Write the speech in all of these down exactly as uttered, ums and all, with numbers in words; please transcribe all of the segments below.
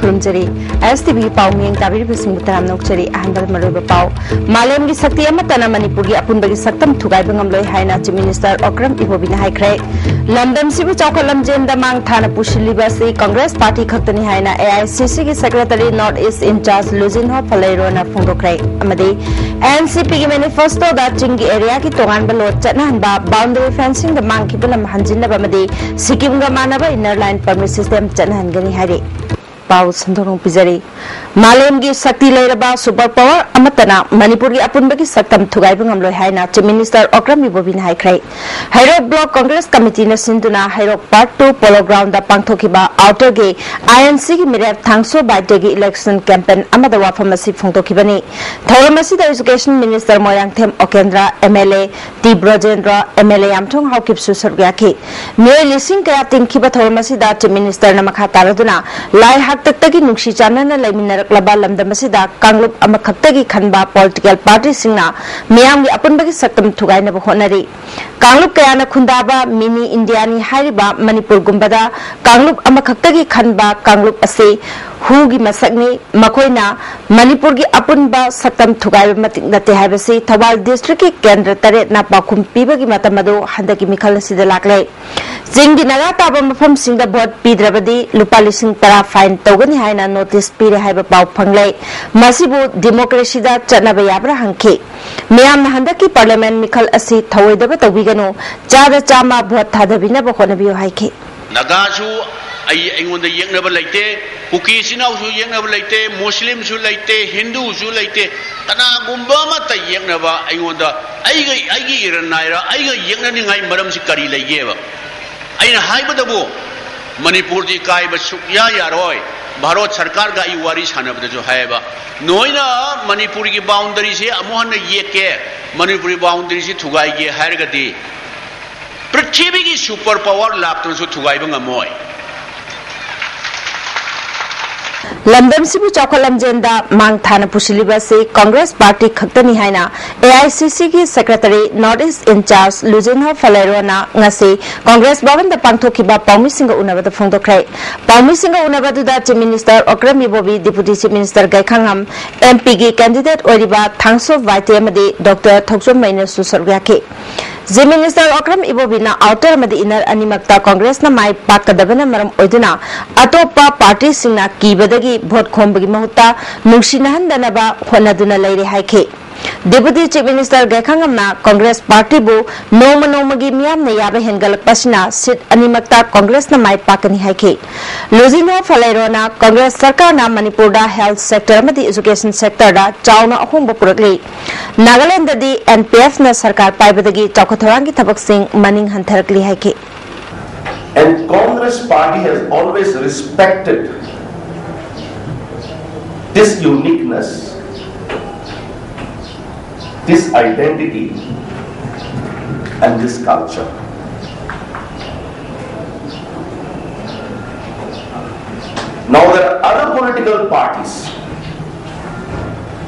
ꯈꯨꯔꯨꯝꯖꯔꯤ꯫ ꯑꯦꯁ T ꯚꯤꯒꯤ ꯄꯥꯎ ꯃꯤꯠꯌꯦꯡ ꯇꯥꯕꯤꯔꯤꯕꯁꯤꯡꯕꯨ ꯇꯔꯥꯝꯅ ꯑꯣꯛꯆꯔꯤ꯫ ꯑꯍꯥꯟꯕꯗ ꯃꯔꯨꯑꯣꯏꯕ ꯄꯥꯎ꯫ ꯃꯥꯂꯦꯝꯒꯤ ꯁꯛꯇꯤ ꯑꯃꯠꯇꯅ ꯃꯅꯤꯄꯨꯔꯒꯤ ꯑꯄꯨꯟꯕꯒꯤ ꯁꯛꯇꯝ ꯊꯨꯒꯥꯏꯕ ꯉꯝꯂꯣꯏ ꯍꯥꯏꯅ Chief Minister ꯑꯣꯀ꯭ꯔꯝ ꯏꯕꯣꯕꯤꯅ ꯍꯥꯏꯈ꯭ꯔꯦ꯫ ꯂꯝꯗꯝꯁꯤꯕꯨ ꯆꯥꯎꯈꯠ ꯂꯝꯖꯦꯟꯗ ꯃꯥꯡ ꯊꯥꯅ ꯄꯨꯁꯤꯜꯂꯤꯕ ꯑꯁꯤ Congress Party ꯈꯛꯇꯅꯤ ꯍꯥꯏꯅ A I C Cꯒꯤ Secretary North East in-charge ꯂꯨꯖꯤꯟꯍꯣ ꯐꯂꯩꯔꯣꯅ ꯐꯣꯡꯗꯣꯛꯈ꯭ꯔꯦ꯫ ꯑꯃꯗꯤ N C Pꯒꯤ manifestoꯗ ꯆꯤꯡꯒꯤ areaꯒꯤ ꯇꯣꯉꯥꯟꯕ lot ꯆꯠꯅꯍꯟꯕ, boundary fencingꯗ ꯃꯥꯡꯈꯤꯕ ꯂꯝ ꯍꯟꯖꯤꯟꯅꯕ ꯑꯃꯗꯤ ꯁꯤꯛꯀꯤꯝꯒ ꯃꯥꯟꯅꯕ inner line permit system ꯆꯠꯅꯍꯟꯒꯅꯤ ꯍꯥꯏꯔꯤ꯫ ꯄꯥꯎ ꯁꯟꯗꯣꯛꯅ ꯄꯤꯖꯔꯤ꯫ ꯃꯥꯂꯦꯝꯒꯤ ꯁꯛꯇꯤ ꯂꯩꯔꯕ super power ꯑꯃꯠꯇꯅ ꯃꯅꯤꯄꯨꯔꯒꯤ ꯑꯄꯨꯟꯕꯒꯤ ꯁꯛꯇꯝ ꯊꯨꯒꯥꯏꯕ ꯉꯝꯂꯣꯏ ꯍꯥꯏꯅ Chief Minister ꯑꯣꯀ꯭ꯔꯝ ꯏꯕꯣꯕꯤꯅ ꯍꯥꯏꯈ꯭ꯔꯦ꯫ ꯍꯩꯔꯣꯛ Block Congress Committeeꯅ ꯁꯤꯟꯗꯨꯅ ꯍꯩꯔꯣꯛ Part two Polo Groundꯗ ꯄꯥꯡꯊꯣꯛꯈꯤꯕ Outerꯒꯤ I N Cꯒꯤ ꯃꯤꯔꯦꯞ ꯊꯥꯡꯁꯣ ꯕꯥꯏꯇꯦꯒꯤ election campaign ꯑꯃꯗ ꯋꯥꯐꯝ ꯑꯁꯤ ꯐꯣꯡꯗꯣꯛꯈꯤꯕꯅꯤ꯫ ꯊꯧꯔꯝ ꯑꯁꯤꯗ Education Minister Moirangthem Okendra, M L A T Brojendra, M L A Yamthong ꯍꯥꯎꯀꯤꯞꯁꯨ ꯁꯔꯨꯛ ꯌꯥꯈꯤ꯫ ꯃꯤꯑꯣꯏ ꯂꯤꯁꯤꯡ ꯀꯌꯥ ꯇꯤꯟꯈꯤꯕ ꯊꯧꯔꯝ ꯑꯁꯤꯗ Chief Ministerꯅ ꯃꯈꯥ ꯇꯥꯔꯗꯨꯅ ꯂꯥꯏ ꯍꯥꯛꯇꯛꯇꯒꯤ ꯅꯨꯡꯁꯤ ꯆꯥꯟꯅꯅ ꯂꯩꯃꯤꯟꯅꯔꯛꯂꯕ ꯂꯝꯗꯝ ꯑꯁꯤꯗ ꯀꯥꯡꯂꯨꯞ ꯑꯃꯈꯛꯇꯒꯤ ꯈꯟꯕ political partyꯁꯤꯡꯅ ꯃꯤꯌꯥꯝꯒꯤ ꯑꯄꯨꯟꯕꯒꯤ ꯁꯛꯇꯝ ꯊꯨꯒꯥꯏꯅꯕ ꯍꯣꯠꯅꯔꯤ꯫ ꯀꯥꯡꯂꯨꯞ ꯀꯌꯥꯅ ꯈꯨꯟꯗꯥꯕ mini Indiaꯅꯤ ꯍꯥꯏꯔꯤꯕ ꯃꯅꯤꯄꯨꯔꯒꯨꯝꯕꯗ ꯀꯥꯡꯂꯨꯞ ꯑꯃꯈꯛꯇꯒꯤ ꯈꯟꯕ ꯀꯥꯡꯂꯨꯞ ꯑꯁꯤ ꯍꯨꯒꯤ ꯃꯁꯛꯅꯤ꯫ ꯃꯈꯣꯏꯅ ꯃꯅꯤꯄꯨꯔꯒꯤ ꯑꯄꯨꯟꯕ ꯁꯛꯇꯝ ꯊꯨꯒꯥꯏꯕ ꯃꯇꯤꯛ ꯅꯠꯇꯦ ꯍꯥꯏꯕꯁꯤ ꯊꯧꯕꯥꯜ districtꯀꯤ ꯀꯦꯟꯗ꯭ꯔ ꯇꯔꯦꯠꯅ ꯄꯥꯎꯈꯨꯝ ꯄꯤꯕꯒꯤ ꯃꯇꯝ ꯑꯗꯨ ꯍꯟꯗꯛꯀꯤ ꯃꯤꯈꯜ ꯑꯁꯤꯗ ꯂꯥꯛꯂꯦ꯫ ꯆꯤꯡꯒꯤ ꯅꯥꯒꯥ ꯇꯥꯕ ꯃꯐꯝꯁꯤꯡꯗ vote ꯄꯤꯗ꯭ꯔꯕꯗꯤ ꯂꯨꯄꯥ ꯂꯤꯁꯤꯡ ꯇꯔꯥ fine ꯇꯧꯒꯅꯤ ꯍꯥꯏꯅ notice ꯄꯤꯔꯦ ꯍꯥꯏꯕ ꯄꯥꯎ ꯐꯪꯂꯦ꯫ ꯃꯁꯤꯕꯨ democracyꯗ ꯆꯠꯅꯕ ꯌꯥꯕ꯭ꯔꯥ ꯍꯪꯈꯤ꯫ ꯃꯤꯌꯥꯝꯅ ꯍꯟꯗꯛꯀꯤ parliament ꯃꯤꯈꯜ ꯑꯁꯤ ꯊꯧꯑꯣꯏꯗꯕ ꯇꯧꯕꯤꯒꯅꯨ, ꯆꯥꯗ ꯆꯥꯝꯃ vote ꯊꯥꯗꯕꯤꯅꯕ ꯍꯣꯠꯅꯕꯤꯌꯨ ꯍꯥꯏꯈꯤ꯫ ꯅꯥꯒꯥꯁꯨ ꯑꯩ, ꯑꯩꯉꯣꯟꯗ ꯌꯦꯛꯅꯕ ꯂꯩꯇꯦ, ꯀꯨꯀꯤ ꯏꯆꯤꯟ ꯏꯅꯥꯎꯁꯨ ꯌꯦꯛꯅꯕ ꯂꯩꯇꯦ, ꯃꯨꯁꯂꯤꯝꯁꯨ ꯂꯩꯇꯦ, ꯍꯤꯟꯗꯨꯁꯨ ꯂꯩꯇꯦ, ꯀꯅꯥꯒꯨꯝꯕ ꯑꯃꯠꯇ ꯌꯦꯛꯅꯕ ꯑꯩꯉꯣꯟꯗ, ꯑꯩꯒ, ꯑꯩꯒꯤ ꯏꯔꯟ ꯅꯥꯏꯔ ꯑꯩꯒ ꯌꯦꯛꯅꯅꯤꯡꯉꯥꯏ ꯃꯔꯝꯁꯤ ꯀꯔꯤ ꯂꯩꯒꯦꯕ? ꯑꯩꯅ ꯍꯥꯏꯕꯗꯕꯨ ꯃꯅꯤꯄꯨꯔꯗꯤ ꯀꯥꯏꯕ ꯁꯨꯛꯌꯥ ꯌꯥꯔꯣꯏ꯫ ꯚꯥꯔꯠ ꯁꯔꯀꯥꯔꯒ ꯑꯩ ꯋꯥꯔꯤ ꯁꯥꯟꯅꯕꯗꯁꯨ ꯍꯥꯏꯌꯦꯕ, ꯅꯣꯏꯅ ꯃꯅꯤꯄꯨꯔꯒꯤ boundaryꯁꯦ ꯑꯃꯨꯛ ꯍꯟꯅ ꯌꯦꯛꯀꯦ, ꯃꯅꯤꯄꯨꯔꯒꯤ boundaryꯁꯤ ꯊꯨꯒꯥꯏꯒꯦ ꯍꯥꯏꯔꯒꯗꯤ ꯄ꯭ꯔꯤꯊꯤꯕꯤꯒꯤ super power ꯂꯥꯛꯇꯨꯅꯁꯨ ꯊꯨꯒꯥꯏꯕ ꯉꯝꯃꯣꯏ꯫ ꯂꯝꯗꯝꯁꯤꯕꯨ ꯆꯥꯎꯈꯠ ꯂꯝꯖꯦꯟꯗ ꯃꯥꯡ ꯊꯥꯅ ꯄꯨꯁꯤꯜꯂꯤꯕ ꯑꯁꯤ ꯀꯪꯒ꯭ꯔꯦꯁ ꯄꯥꯔꯇꯤ ꯈꯛꯇꯅꯤ ꯍꯥꯏꯅ ꯑꯦ ꯑꯥꯏ ꯁꯤ ꯁꯤꯒꯤ secretary north east in charge Luizinho ꯐꯂꯩꯔꯣꯅ ꯉꯁꯤ ꯀꯪꯒ꯭ꯔꯦꯁ ꯚꯕꯟꯗ ꯄꯥꯡꯊꯣꯛꯈꯤꯕ ꯄꯥꯎꯃꯤꯁꯤꯡꯒ ꯎꯅꯕꯗ ꯐꯣꯡꯗꯣꯛꯈ꯭ꯔꯦ꯫ ꯄꯥꯎꯃꯤꯁꯤꯡꯒ ꯎꯅꯕꯗꯨꯗ chief minister Okram Ibobi, deputy chief minister Gaikhangam, M ꯄꯤꯒꯤ ꯀꯦꯟꯗꯤꯗꯦꯠ ꯑꯣꯏꯔꯤꯕ ꯊꯥꯡꯁꯣ ꯋꯥꯏꯇꯦ ꯑꯃꯗꯤ ꯗꯣꯛꯇꯔ ꯊꯣꯛꯆꯣꯝ ꯃꯩꯅꯁꯨ ꯁꯔꯨꯛ ꯌꯥꯈꯤ꯫ ꯆꯤꯐ ꯃꯤꯅꯤꯁꯇꯔ ꯑꯣꯀ꯭ꯔꯝ ꯏꯕꯣꯕꯤꯅ ꯑꯥꯎꯇꯔ ꯑꯃꯗꯤ ꯏꯅꯔ ꯑꯅꯤꯃꯛꯇ ꯀꯪꯒ꯭ꯔꯦꯁꯅ ꯃꯥꯏ ꯄꯥꯛꯀꯗꯕꯅ ꯃꯔꯝ ꯑꯣꯏꯗꯨꯅ ꯑꯇꯣꯞꯄ ꯄꯥꯔꯇꯤꯁꯤꯡꯅ ꯀꯤꯕꯗꯒꯤ ꯚꯣꯠ ꯈꯣꯝꯕꯒꯤ ꯃꯍꯨꯠꯇ ꯅꯨꯡꯁꯤꯅꯍꯟꯗꯅꯕ ꯍꯣꯠꯅꯗꯨꯅ ꯂꯩꯔꯦ ꯍꯥꯏꯈꯤ꯫ ꯗꯤꯄꯨꯇꯤ ꯆꯤꯐ ꯃꯤꯅꯤꯁꯇꯔ ꯒꯥꯏꯈꯥꯉꯝꯅ ꯀꯪꯒ꯭ꯔꯦꯁ ꯄꯥꯔꯇꯤꯕꯨ ꯅꯣꯡꯃ ꯅꯣꯡꯃꯒꯤ ꯃꯤꯌꯥꯝꯅ ꯌꯥꯕ ꯍꯦꯟꯒꯠꯂꯛꯄꯁꯤꯅ ꯁꯤꯠ ꯑꯅꯤꯃꯛꯇ ꯀꯪꯒ꯭ꯔꯦꯁꯅ ꯃꯥꯏ ꯄꯥꯛꯀꯅꯤ ꯍꯥꯏꯈꯤ꯫ ꯂꯨꯖꯤꯟꯍꯣ ꯐꯂꯩꯔꯣꯅ ꯀꯪꯒ꯭ꯔꯦꯁ ꯁꯔꯀꯥꯔꯅ ꯃꯅꯤꯄꯨꯔꯗ ꯍꯦꯜꯊ ꯁꯦꯛꯇꯔ ꯑꯃꯗꯤ ꯑꯦꯖꯨꯀꯦꯁꯟ ꯁꯦꯛꯇꯔꯗ ꯆꯥꯎꯅ ꯑꯍꯣꯡꯕ ꯄꯨꯔꯛꯂꯤ꯫ ꯅꯥꯒꯥꯂꯦꯟꯗꯗꯤ ꯑꯦꯟ ꯄꯤ ꯑꯦꯐꯅ ꯁꯔꯀꯥꯔ ꯄꯥꯏꯕꯗꯒꯤ ꯆꯥꯎꯈꯠ ꯊꯧꯔꯥꯡꯒꯤ ꯊꯕꯛꯁꯤꯡ ꯃꯅꯤꯡ ꯍꯟꯊꯔꯛꯂꯤ ꯍꯥꯏꯈꯤ꯫ And Congress party has always respected this uniqueness, this identity, and this culture. Now there are other political parties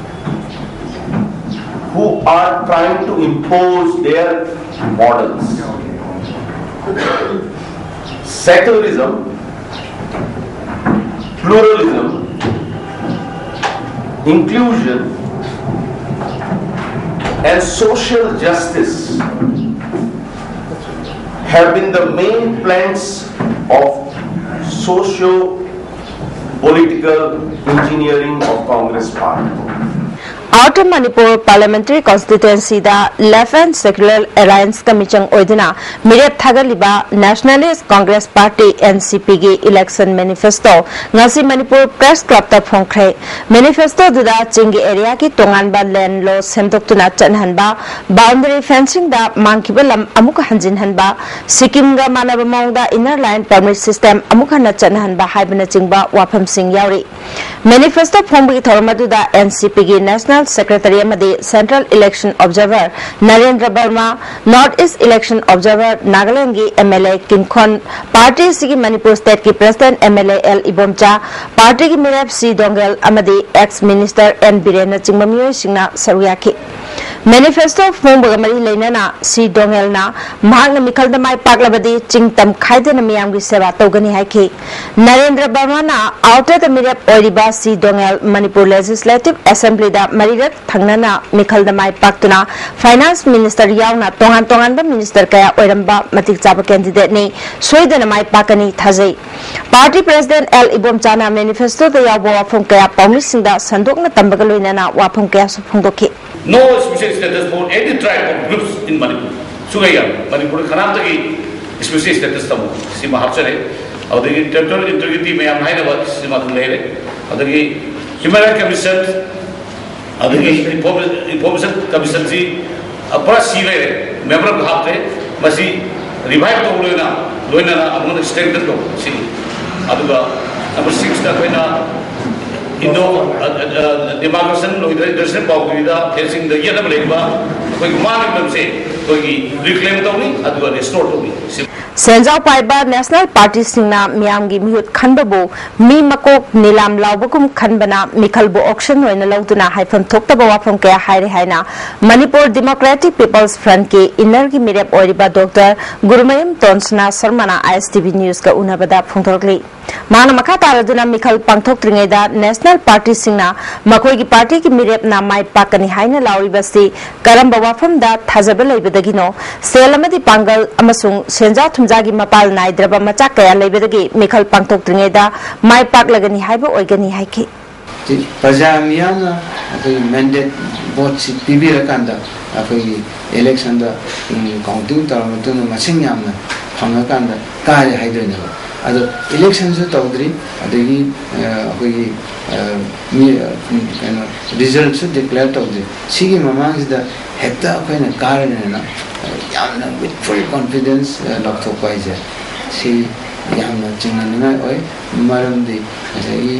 who are trying to impose their models. Secularism, pluralism, inclusion, and social justice have been the main planks of socio-political engineering of Congress party. Outer Manipur Parliamentary Constituency the Left and Secular Alliance ꯀ ꯃꯤꯆꯪ ꯑꯣꯏꯗꯨꯅ ꯃꯤꯔꯦꯞ ꯊꯥꯒꯠꯂꯤꯕ Nationalist Congress Party, N C P ꯒꯤ election manifesto ꯉꯁꯤ Manipur Press Club ꯇ ꯐꯣꯡꯈ꯭ꯔꯦ꯫ Manifesto ꯗꯨꯗ ꯆꯤꯡꯒꯤ area ꯒꯤ ꯇꯣꯉꯥꯟꯕ land law ꯁꯦꯝꯗꯣꯛꯇꯨꯅ ꯆꯠꯅꯍꯟꯕ, boundary fencing ꯗ ꯃꯥꯡꯈꯤꯕ ꯂꯝ ꯑꯃꯨꯛ ꯍꯟꯖꯤꯟꯍꯟꯕ, ꯁꯤꯛꯀꯤꯝꯒ ꯃꯥꯟꯅꯕ ꯃꯑꯣꯡꯗ Inner Line Permit System ꯑꯃꯨꯛ ꯍꯟꯅ ꯆꯠꯅꯍꯟꯕ ꯍꯥꯏꯕꯅꯆꯤꯡꯕ ꯋꯥꯐꯝꯁꯤꯡ ꯌꯥꯎꯔꯤ꯫ Manifesto ꯐꯣꯡꯕꯒꯤ ꯊꯧꯔꯝ ꯑꯗꯨꯗ N C P ꯒꯤ National Secretary ꯑꯃꯗꯤ Central Election Observer Narendra Barma, North East Election Observer ꯅꯥꯒꯥꯂꯦꯟꯒꯤ MLA ꯀꯤꯟꯈꯣꯟ, ꯄꯥꯔꯇꯤ ꯑꯁꯤꯒꯤ ꯃꯅꯤꯄꯨꯔ ꯁ꯭ꯇꯦꯠꯀꯤ ꯄ꯭ꯔꯦꯁꯤꯗꯦꯟꯠ MLA ꯑꯦꯜ ꯏꯕꯣꯝꯆꯥ, ꯄꯥꯔꯇꯤꯒꯤ ꯃꯤꯔꯦꯞ ꯁꯤ ꯗꯣꯡꯒꯦꯜ ꯑꯃꯗꯤ ex minister ꯑꯦꯟ ꯕꯤꯔꯦꯟꯅꯆꯤꯡꯕ ꯃꯤꯑꯣꯏꯁꯤꯡꯅ ꯁꯔꯨꯛ ꯌꯥꯈꯤ꯫ Manifesto ꯐꯣꯡꯕꯒ ꯃꯔꯤ ꯂꯩꯅꯅ ꯁꯤ ꯗꯣꯡꯒꯦꯜꯅ ꯃꯍꯥꯛꯅ ꯃꯤꯈꯜꯗ ꯃꯥꯏ ꯄꯥꯛꯂꯕꯗꯤ ꯆꯤꯡ ꯇꯝ ꯈꯥꯏꯗꯅ ꯃꯤꯌꯥꯝꯒꯤ ꯁꯦꯕꯥ ꯇꯧꯒꯅꯤ ꯍꯥꯏꯈꯤ꯫ ꯅꯔꯦꯟꯗ꯭ꯔ ꯕꯔꯃꯥꯅ outer ꯗ ꯃꯤꯔꯦꯞ ꯑꯣꯏꯔꯤꯕ ꯁꯤ ꯗꯣꯡꯒꯦꯜ ꯃꯅꯤꯄꯨꯔ Legislative Assemblyꯗ ꯃꯔꯤꯔꯛ ꯊꯪꯅꯅ ꯃꯤꯈꯜꯗ ꯃꯥꯏ ꯄꯥꯛꯇꯨꯅ Finance Minister ꯌꯥꯎꯅ ꯇꯣꯉꯥꯟ ꯇꯣꯉꯥꯟꯕ minister ꯀꯌꯥ ꯑꯣꯏꯔꯝꯕ ꯃꯇꯤꯛ ꯆꯥꯕ candidateꯅꯤ, ꯁꯣꯏꯗꯅ ꯃꯥꯏ ꯄꯥꯛꯀꯅꯤ ꯊꯥꯖꯩ꯫ ꯄꯥꯔꯇꯤ ꯄ꯭ꯔꯦꯁꯤꯗꯦꯟꯠ ꯑꯦꯜ ꯏꯕꯣꯝꯆꯥꯅ manifestoꯗ ꯌꯥꯎꯕ ꯋꯥꯐꯝ ꯀꯌꯥ ꯄꯥꯎꯃꯤꯁꯤꯡꯗ ꯁꯟꯗꯣꯛꯅ ꯇꯝꯕꯒ ꯂꯣꯏꯅꯅ ꯋꯥꯐꯝ ꯀꯌꯥꯁꯨ ꯐꯣꯡꯗꯣꯛꯈꯤ꯫ No special status for any tribe or groups in Manipur. ꯁꯨꯡꯌꯥ ꯌꯥꯔꯣꯏ꯫ ꯃꯅꯤꯄꯨꯔꯗ ꯀꯅꯥꯝꯇꯒꯤ special status ꯇꯝꯃꯣ꯫ ꯁꯤꯃ ꯍꯥꯞꯆꯔꯦ꯫ ꯑꯗꯨꯗꯒꯤ territorial integrity ꯃꯌꯥꯝ ꯍꯥꯏꯅꯕ ꯁꯤꯃ ꯑꯗꯨꯝ ꯂꯩꯔꯦ꯫ ꯑꯗꯒꯤ Human Rights Commission, ꯑꯗꯒꯤ Information Commissionꯁꯤ ꯄꯨꯔꯥ ꯁꯤ ꯂꯩꯔꯦ꯫ Member ꯑꯃ ꯍꯥꯞꯇ꯭ꯔꯦ꯫ ꯃꯁꯤ revive ꯇꯧꯕ ꯂꯣꯏꯅ ꯂꯣꯏꯅꯅ ꯑꯃꯨꯛ strengthen ꯇꯧꯕ ꯁꯤꯅꯤ꯫ ꯑꯗꯨꯒ number sixꯇ ꯑꯩꯈꯣꯏꯅ Indo demarcation ꯂꯣꯏꯗ꯭ꯔꯦ, international boundaryꯗ fencingꯗ ꯌꯦꯠꯅꯕ ꯂꯩꯔꯤꯕ ꯑꯩꯈꯣꯏꯒꯤ ꯃꯥꯒꯤ ꯂꯝꯁꯦ ꯑꯩꯈꯣꯏꯒꯤ reclaim ꯇꯧꯅꯤ, ꯑꯗꯨꯒ restore ꯇꯧꯅꯤ꯫ ꯁꯤ ꯁꯦꯟꯖꯥꯎ ꯄꯥꯏꯕ national partyꯁꯤꯡꯅ ꯃꯤꯌꯥꯝꯒꯤ ꯃꯤꯍꯨꯠ ꯈꯟꯕꯕꯨ ꯃꯤ ꯃꯀꯣꯛ ꯅꯤꯂꯥꯝ ꯂꯥꯎꯕꯒꯨꯝ ꯈꯟꯕꯅ ꯃꯤꯈꯜꯕꯨ auction ꯑꯣꯏꯅ ꯂꯧꯗꯨꯅ ꯍꯥꯏꯐꯝ ꯊꯣꯛꯇꯕ ꯋꯥꯐꯝ ꯀꯌꯥ ꯍꯥꯏꯔꯦ ꯍꯥꯏꯅ Manipur Democratic People's Frontꯀꯤ innerꯒꯤ ꯃꯤꯔꯦꯞ ꯑꯣꯏꯔꯤꯕ ꯗꯣꯛꯇꯔ ꯒꯨꯔꯨꯃꯌꯨꯝ ꯇꯣꯟꯁꯅꯥ ꯁꯔꯃꯅ ISTV Newsꯀ ꯎꯅꯕꯗ ꯐꯣꯡꯗꯣꯔꯛꯂꯤ꯫ ꯃꯍꯥꯛꯅ ꯃꯈꯥ ꯇꯥꯔꯗꯨꯅ ꯃꯤꯈꯜ ꯄꯥꯡꯊꯣꯛꯇ꯭ꯔꯤꯉꯩꯗ national partyꯁꯤꯡꯅ ꯃꯈꯣꯏꯒꯤ partyꯒꯤ ꯃꯤꯔꯦꯞꯅ ꯃꯥꯏ ꯄꯥꯛꯀꯅꯤ ꯍꯥꯏꯅ ꯂꯥꯎꯔꯤꯕꯁꯤ ꯀꯔꯝꯕ ꯋꯥꯐꯝꯗ ꯊꯥꯖꯕ ꯂꯩꯕꯗꯒꯤꯅꯣ? ꯁꯦꯜ ꯑꯃꯗꯤ ꯄꯥꯡꯒꯜ ꯑꯃꯁꯨꯡ ꯁꯦꯟꯖꯥ ꯊꯨꯝꯖꯥꯒꯤ ꯃꯄꯥꯜ ꯅꯥꯏꯗ꯭ꯔꯕ ꯃꯆꯥꯛ ꯀꯌꯥ ꯂꯩꯕꯗꯒꯤ ꯃꯤꯈꯜ ꯄꯥꯡꯊꯣꯛꯇ꯭ꯔꯤꯉꯩꯗ ꯃꯥꯏ ꯄꯥꯛꯂꯒꯅꯤ ꯍꯥꯏꯕ ꯑꯣꯏꯒꯅꯤ ꯍꯥꯏꯈꯤ꯫ ꯄ꯭ꯔꯖꯥ ꯃꯤꯌꯥꯝꯅ ꯑꯩꯈꯣꯏꯒꯤ mandate voteꯁꯤ ꯄꯤꯕꯤꯔꯀꯥꯟꯗ ꯑꯩꯈꯣꯏꯒꯤ electionꯗ counting ꯇꯧꯔꯕ ꯃꯇꯨꯡꯗ ꯃꯁꯤꯡ ꯌꯥꯝꯅ ꯐꯪꯉꯀꯥꯟꯗ ꯀꯥꯔꯦ ꯍꯥꯏꯗꯣꯏꯅꯦꯕ꯫ ꯑꯗꯣ electionꯁꯨ ꯇꯧꯗ꯭ꯔꯤ, ꯑꯗꯒꯤ ꯑꯩꯈꯣꯏꯒꯤ ꯃꯤ ꯀꯩꯅꯣ resultꯁꯨ declare ꯇꯧꯗ꯭ꯔꯤ꯫ ꯁꯤꯒꯤ ꯃꯃꯥꯡꯁꯤꯗ ꯍꯦꯛꯇ ꯑꯩꯈꯣꯏꯅ ꯀꯥꯔꯅꯤꯅ ꯌꯥꯝꯅ with full confidence ꯂꯥꯎꯊꯣꯛꯄ ꯍꯥꯏꯁꯦ ꯁꯤ ꯌꯥꯝꯅ ꯆꯤꯡꯅꯅꯤꯡꯉꯥꯏ ꯑꯣꯏ꯫ ꯃꯔꯝꯗꯤ ꯉꯁꯥꯏꯒꯤ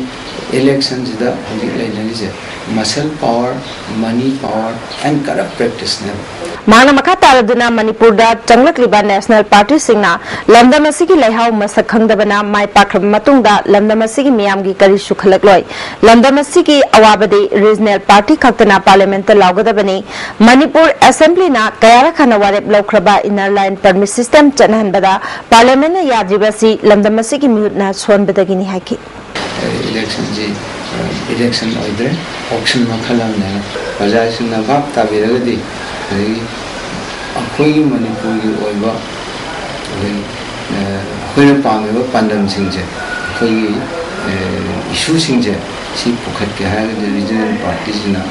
electionꯁꯤꯗ ꯍꯧꯖꯤꯛ ꯂꯩꯅꯔꯤꯁꯦ Muscle power, money power, and corrupt practice never. ꯃꯍꯥꯛꯅ ꯃꯈꯥ ꯇꯥꯔꯗꯨꯅ ꯃꯅꯤꯄꯨꯔꯗ ꯆꯪꯂꯛꯂꯤꯕ ꯅꯦꯁꯅꯦꯜ ꯄꯥꯔꯇꯤꯁꯤꯡꯅ ꯂꯝꯗꯝ ꯑꯁꯤꯒꯤ ꯂꯩꯍꯥꯎ ꯃꯁꯛ ꯈꯪꯗꯕꯅ ꯃꯥꯏ ꯄꯥꯛꯈ꯭ꯔꯕ ꯃꯇꯨꯡꯗ ꯂꯝꯗꯝ ꯑꯁꯤꯒꯤ ꯃꯤꯌꯥꯝꯒꯤ ꯀꯔꯤꯁꯨ ꯈꯜꯂꯛꯂꯣꯏ꯫ ꯂꯝꯗꯝ ꯑꯁꯤꯒꯤ ꯑꯋꯥꯕꯗꯤ ꯔꯤꯖꯅꯦꯜ ꯄꯥꯔꯇꯤ ꯈꯛꯇꯅ ꯄꯥꯔꯂꯤꯌꯥꯃꯦꯟꯠꯇ ꯂꯥꯎꯒꯗꯕꯅꯤ꯫ ꯃꯅꯤꯄꯨꯔ ꯑꯦꯁꯦꯝꯕ꯭ꯂꯤꯅ ꯀꯌꯥꯔꯛ ꯍꯟꯅ ꯋꯥꯔꯦꯞ ꯂꯧꯈ꯭ꯔꯕ ꯏꯟꯅꯔ ꯂꯥꯏꯟ ꯄꯔꯃꯤꯠ ꯁꯤꯁꯇꯦꯝ ꯆꯠꯅꯍꯟꯕꯗ ꯄꯥꯔꯂꯤꯌꯥꯃꯦꯟꯠꯅ ꯌꯥꯗ꯭ꯔꯤꯕꯁꯤ ꯂꯝꯗꯝ ꯑꯁꯤꯒꯤ ꯃꯤꯍꯨꯠꯅ ꯁꯣꯟꯕꯗꯒꯤꯅꯤ ꯍꯥꯏꯈꯤ꯫ ꯏꯂꯦꯛꯁꯟꯁꯤ ꯏꯂꯦꯛꯁꯟ ꯑꯣꯏꯗ꯭ꯔꯦ, ꯑꯣꯛꯁꯟ ꯃꯈꯜ ꯑꯃꯅꯦꯅ ꯄ꯭ꯔꯖꯥꯁꯤꯡꯅ ꯚꯥꯞ ꯇꯥꯕꯤꯔꯒꯗꯤ, ꯑꯗꯒꯤ ꯑꯩꯈꯣꯏꯒꯤ ꯃꯅꯤꯄꯨꯔꯒꯤ ꯑꯣꯏꯕ ꯑꯩꯈꯣꯏ, ꯑꯩꯈꯣꯏꯅ ꯄꯥꯝꯃꯤꯕ ꯄꯥꯟꯗꯝꯁꯤꯡꯁꯦ, ꯑꯩꯈꯣꯏꯒꯤ ꯏꯁꯨꯁꯤꯡꯁꯦ ꯁꯤ ꯄꯨꯈꯠꯀꯦ ꯍꯥꯏꯔꯒꯗꯤ ꯔꯤꯖꯅꯦꯜ ꯄꯥꯔꯇꯤꯁꯤꯅ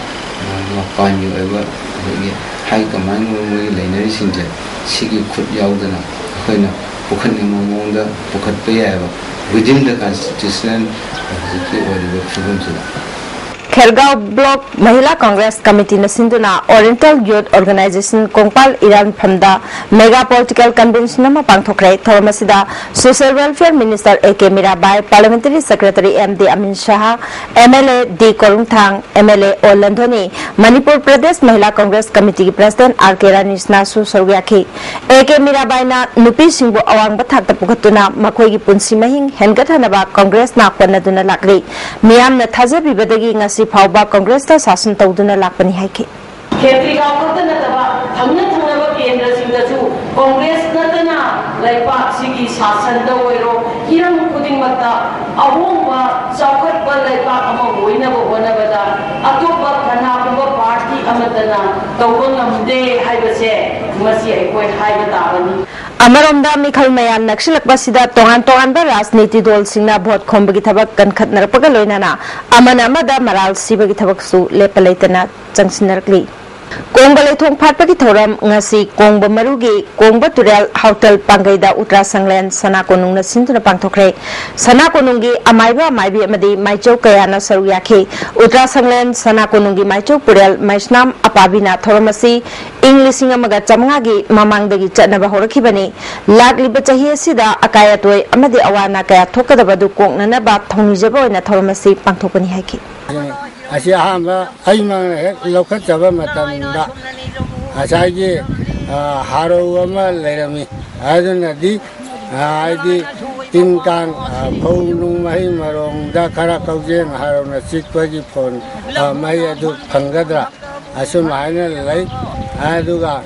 ꯃꯄꯥꯟꯒꯤ ꯑꯣꯏꯕ ꯑꯩꯈꯣꯏꯒꯤ ꯍꯥꯏ ꯀꯃꯥꯟꯒꯨꯝꯕ ꯃꯣꯏꯒꯤ ꯂꯩꯅꯔꯤꯁꯤꯡꯁꯦ ꯁꯤꯒꯤ ꯈꯨꯠ ꯌꯥꯎꯗꯅ ꯑꯩꯈꯣꯏꯅ ꯄꯨꯈꯠꯅꯤꯡꯕ ꯃꯑꯣꯡꯗ ꯄꯨꯈꯠꯄ ꯌꯥꯏꯑꯕ, within the constitutional ꯍꯧꯖꯤꯛꯀꯤ ꯑꯣꯏꯔꯤꯕ ꯐꯤꯕꯝꯁꯤꯗ꯫ ꯈꯦꯔꯒꯥꯎ ꯕ꯭ꯂꯣꯛ ꯃꯍꯤꯂꯥ ꯀꯪꯒ꯭ꯔꯦꯁ ꯀꯃꯤꯇꯤꯅ ꯁꯤꯟꯗꯨꯅ ꯑꯣꯔꯤꯌꯦꯟꯇꯦꯜ ꯌꯨꯠ ꯑꯣꯔꯒꯅꯥꯏꯖꯦꯁꯟ ꯀꯣꯡꯄꯥꯜ ꯏꯔꯥꯟꯐꯝꯗ ꯃꯦꯒꯥ ꯄꯣꯂꯤꯇꯤꯀꯦꯜ ꯀꯟꯚꯦꯟꯁꯟ ꯑꯃ ꯄꯥꯡꯊꯣꯛꯈ꯭ꯔꯦ꯫ ꯊꯧꯔꯝ ꯑꯁꯤꯗ social welfare minister A K Mirabai, parliamentary secretary M D Amin Shah, M L A D Korungthang, M L A O Lanthoni, Manipur Pradesh Mahila congress ꯀꯃꯤꯇꯤꯒꯤ ꯄ꯭ꯔꯁꯤꯗꯦꯟꯠ ꯑꯥꯔ ꯀꯦ ꯔꯥꯅꯤꯁꯅꯥꯁꯨ ꯁꯔꯨꯛ ꯌꯥꯈꯤ꯫ ꯑꯦ ꯀꯦ ꯃꯤꯔꯥꯕꯥꯏꯅ ꯅꯨꯄꯤꯁꯤꯡꯕꯨ ꯑꯋꯥꯡꯕ ꯊꯥꯛꯇ ꯄꯨꯈꯠꯇꯨꯅ ꯃꯈꯣꯏꯒꯤ ꯄꯨꯟꯁꯤ ꯃꯍꯤꯡ ꯍꯦꯟꯒꯠꯍꯟꯅꯕ ꯀꯪꯒ꯭ꯔꯦꯁꯅ ꯍꯣꯠꯅꯗꯨꯅ ꯂꯥꯛꯂꯤ꯫ ꯃꯤꯌꯥꯝꯅ ꯊꯥꯖꯕꯤꯕꯗꯒꯤ ꯉꯁꯤ ꯐꯥꯎꯕ ꯀꯪꯒ꯭ꯔꯦꯁꯇ ꯁꯥꯁꯟ ꯇꯧꯗꯨꯅ ꯂꯥꯛꯄꯅꯤ ꯍꯥꯏꯈꯤ꯫ ꯈꯦꯇ꯭ꯔꯤꯒꯥꯎ ꯈꯛꯇ ꯅꯠꯇꯕ ꯊꯪꯅ ꯊꯪꯅꯕ ꯀꯦꯟꯗ꯭ꯔꯁꯤꯡꯗꯁꯨ ꯀꯪꯒ꯭ꯔꯦꯁ ꯅꯠꯇꯅ ꯂꯩꯕꯥꯛꯁꯤꯒꯤ ꯁꯥꯁꯟꯗ ꯑꯣꯏꯔꯣ, ꯍꯤꯔꯝ ꯈꯨꯗꯤꯡꯃꯛꯇ ꯑꯍꯣꯡꯕ ꯆꯥꯎꯈꯠꯄ ꯂꯩꯕꯥꯛ ꯑꯃ ꯑꯣꯏꯅꯕ ꯍꯣꯠꯅꯕꯗ ꯑꯇꯣꯞꯄ ꯀꯅꯥꯒꯨꯝꯕ ꯄꯥꯔꯇꯤ ꯑꯃꯠꯇꯅ ꯇꯧꯕ ꯉꯝꯗꯦ ꯍꯥꯏꯕꯁꯦ ꯃꯁꯤ ꯑꯩꯈꯣꯏ ꯍꯥꯏꯕ ꯇꯥꯕꯅꯤ꯫ ꯑꯃꯔꯣꯝꯗ ꯃꯤꯈꯜ ꯃꯌꯥꯝ ꯅꯛꯁꯤꯜꯂꯛꯄꯁꯤꯗ ꯇꯣꯉꯥꯟ ꯇꯣꯉꯥꯟꯕ ꯔꯥꯖꯅꯤꯇꯤ ꯗꯣꯜꯁꯤꯡꯅ ꯚꯣꯠ ꯈꯣꯝꯕꯒꯤ ꯊꯕꯛ ꯀꯟꯈꯠꯅꯔꯛꯄꯒ ꯂꯣꯏꯅꯅ ꯑꯃꯅ ꯑꯃꯗ ꯃꯔꯥꯜ ꯁꯤꯕꯒꯤ ꯊꯕꯛꯁꯨ ꯂꯦꯞꯄ ꯂꯩꯇꯅ ꯆꯪꯁꯤꯟꯅꯔꯛꯂꯤ꯫ ꯀꯣꯡꯕ ꯂꯩꯊꯣꯡ ꯐꯥꯠꯄꯒꯤ ꯊꯧꯔꯝ ꯉꯁꯤ ꯀꯣꯡꯕ ꯃꯔꯨꯒꯤ ꯀꯣꯡꯕ ꯇꯨꯔꯦꯜ ꯍꯥꯎꯇꯦꯜ ꯄꯥꯡꯒꯩꯗ ꯎꯇ꯭ꯔꯥ ꯁꯪꯂꯦꯟ ꯁꯅꯥ ꯀꯣꯅꯨꯡꯅ ꯁꯤꯟꯗꯨꯅ ꯄꯥꯡꯊꯣꯛꯈ꯭ꯔꯦ꯫ ꯁꯅꯥ ꯀꯣꯅꯨꯡꯒꯤ ꯑꯃꯥꯏꯕ ꯑꯃꯥꯏꯕꯤ ꯑꯃꯗꯤ ꯃꯥꯏꯆꯧ ꯀꯌꯥꯅ ꯁꯔꯨꯛ ꯌꯥꯈꯤ꯫ ꯎꯇ꯭ꯔꯥ ꯁꯪꯂꯦꯟ ꯁꯅꯥ ꯀꯣꯅꯨꯡꯒꯤ ꯃꯥꯏꯆꯧ ꯄꯨꯔꯦꯜ ꯃꯩꯁꯅꯥꯝ ꯑꯄꯥꯕꯤꯅ ꯊꯧꯔꯝ ꯑꯁꯤ ꯏꯪ ꯂꯤꯁꯤꯡ ꯑꯃꯒ ꯆꯥꯃꯉꯥꯒꯤ ꯃꯃꯥꯡꯗꯒꯤ ꯆꯠꯅꯕ ꯍꯧꯔꯛꯈꯤꯕꯅꯤ꯫ ꯂꯥꯛꯂꯤꯕ ꯆꯍꯤ ꯑꯁꯤꯗ ꯑꯀꯥꯏ ꯑꯇꯣꯏ ꯑꯃꯗꯤ ꯑꯋꯥ ꯑꯅꯥ ꯀꯌꯥ ꯊꯣꯛꯀꯗꯕ ꯑꯗꯨ ꯀꯣꯛꯅꯅꯕ ꯊꯧꯅꯤꯖꯕ ꯑꯣꯏꯅ ꯊꯧꯔꯝ ꯑꯁꯤ ꯄꯥꯡꯊꯣꯛꯄꯅꯤ ꯍꯥꯏꯈꯤ꯫ ꯑꯁꯤ ꯑꯍꯥꯟꯕ ꯑꯩꯃꯛꯅ ꯍꯦꯛ ꯂꯧꯈꯠꯆꯕ ꯃꯇꯝꯗ ꯉꯁꯥꯏꯒꯤ, ꯑ, ꯍꯥꯔꯧ ꯑꯃ ꯂꯩꯔꯝꯃꯤ꯫ ꯑꯗꯨꯅꯗꯤ, ꯑ, ꯍꯥꯏꯗꯤ ꯇꯤꯟ ꯀꯥꯡ, ꯑ, ꯐꯧ ꯅꯨꯡ ꯃꯍꯩ ꯃꯔꯣꯡꯗ ꯈꯔ ꯀꯧꯖꯦꯡ ꯍꯥꯔꯧꯅ ꯆꯤꯛꯄꯒꯤ ꯐꯣꯟ, ꯑ, ꯃꯍꯩ ꯑꯗꯨ ꯐꯪꯒꯗ꯭ꯔꯥ? ꯑꯁꯨꯝ ꯍꯥꯏꯅ ꯂꯩ꯫ ꯑꯗꯨꯒ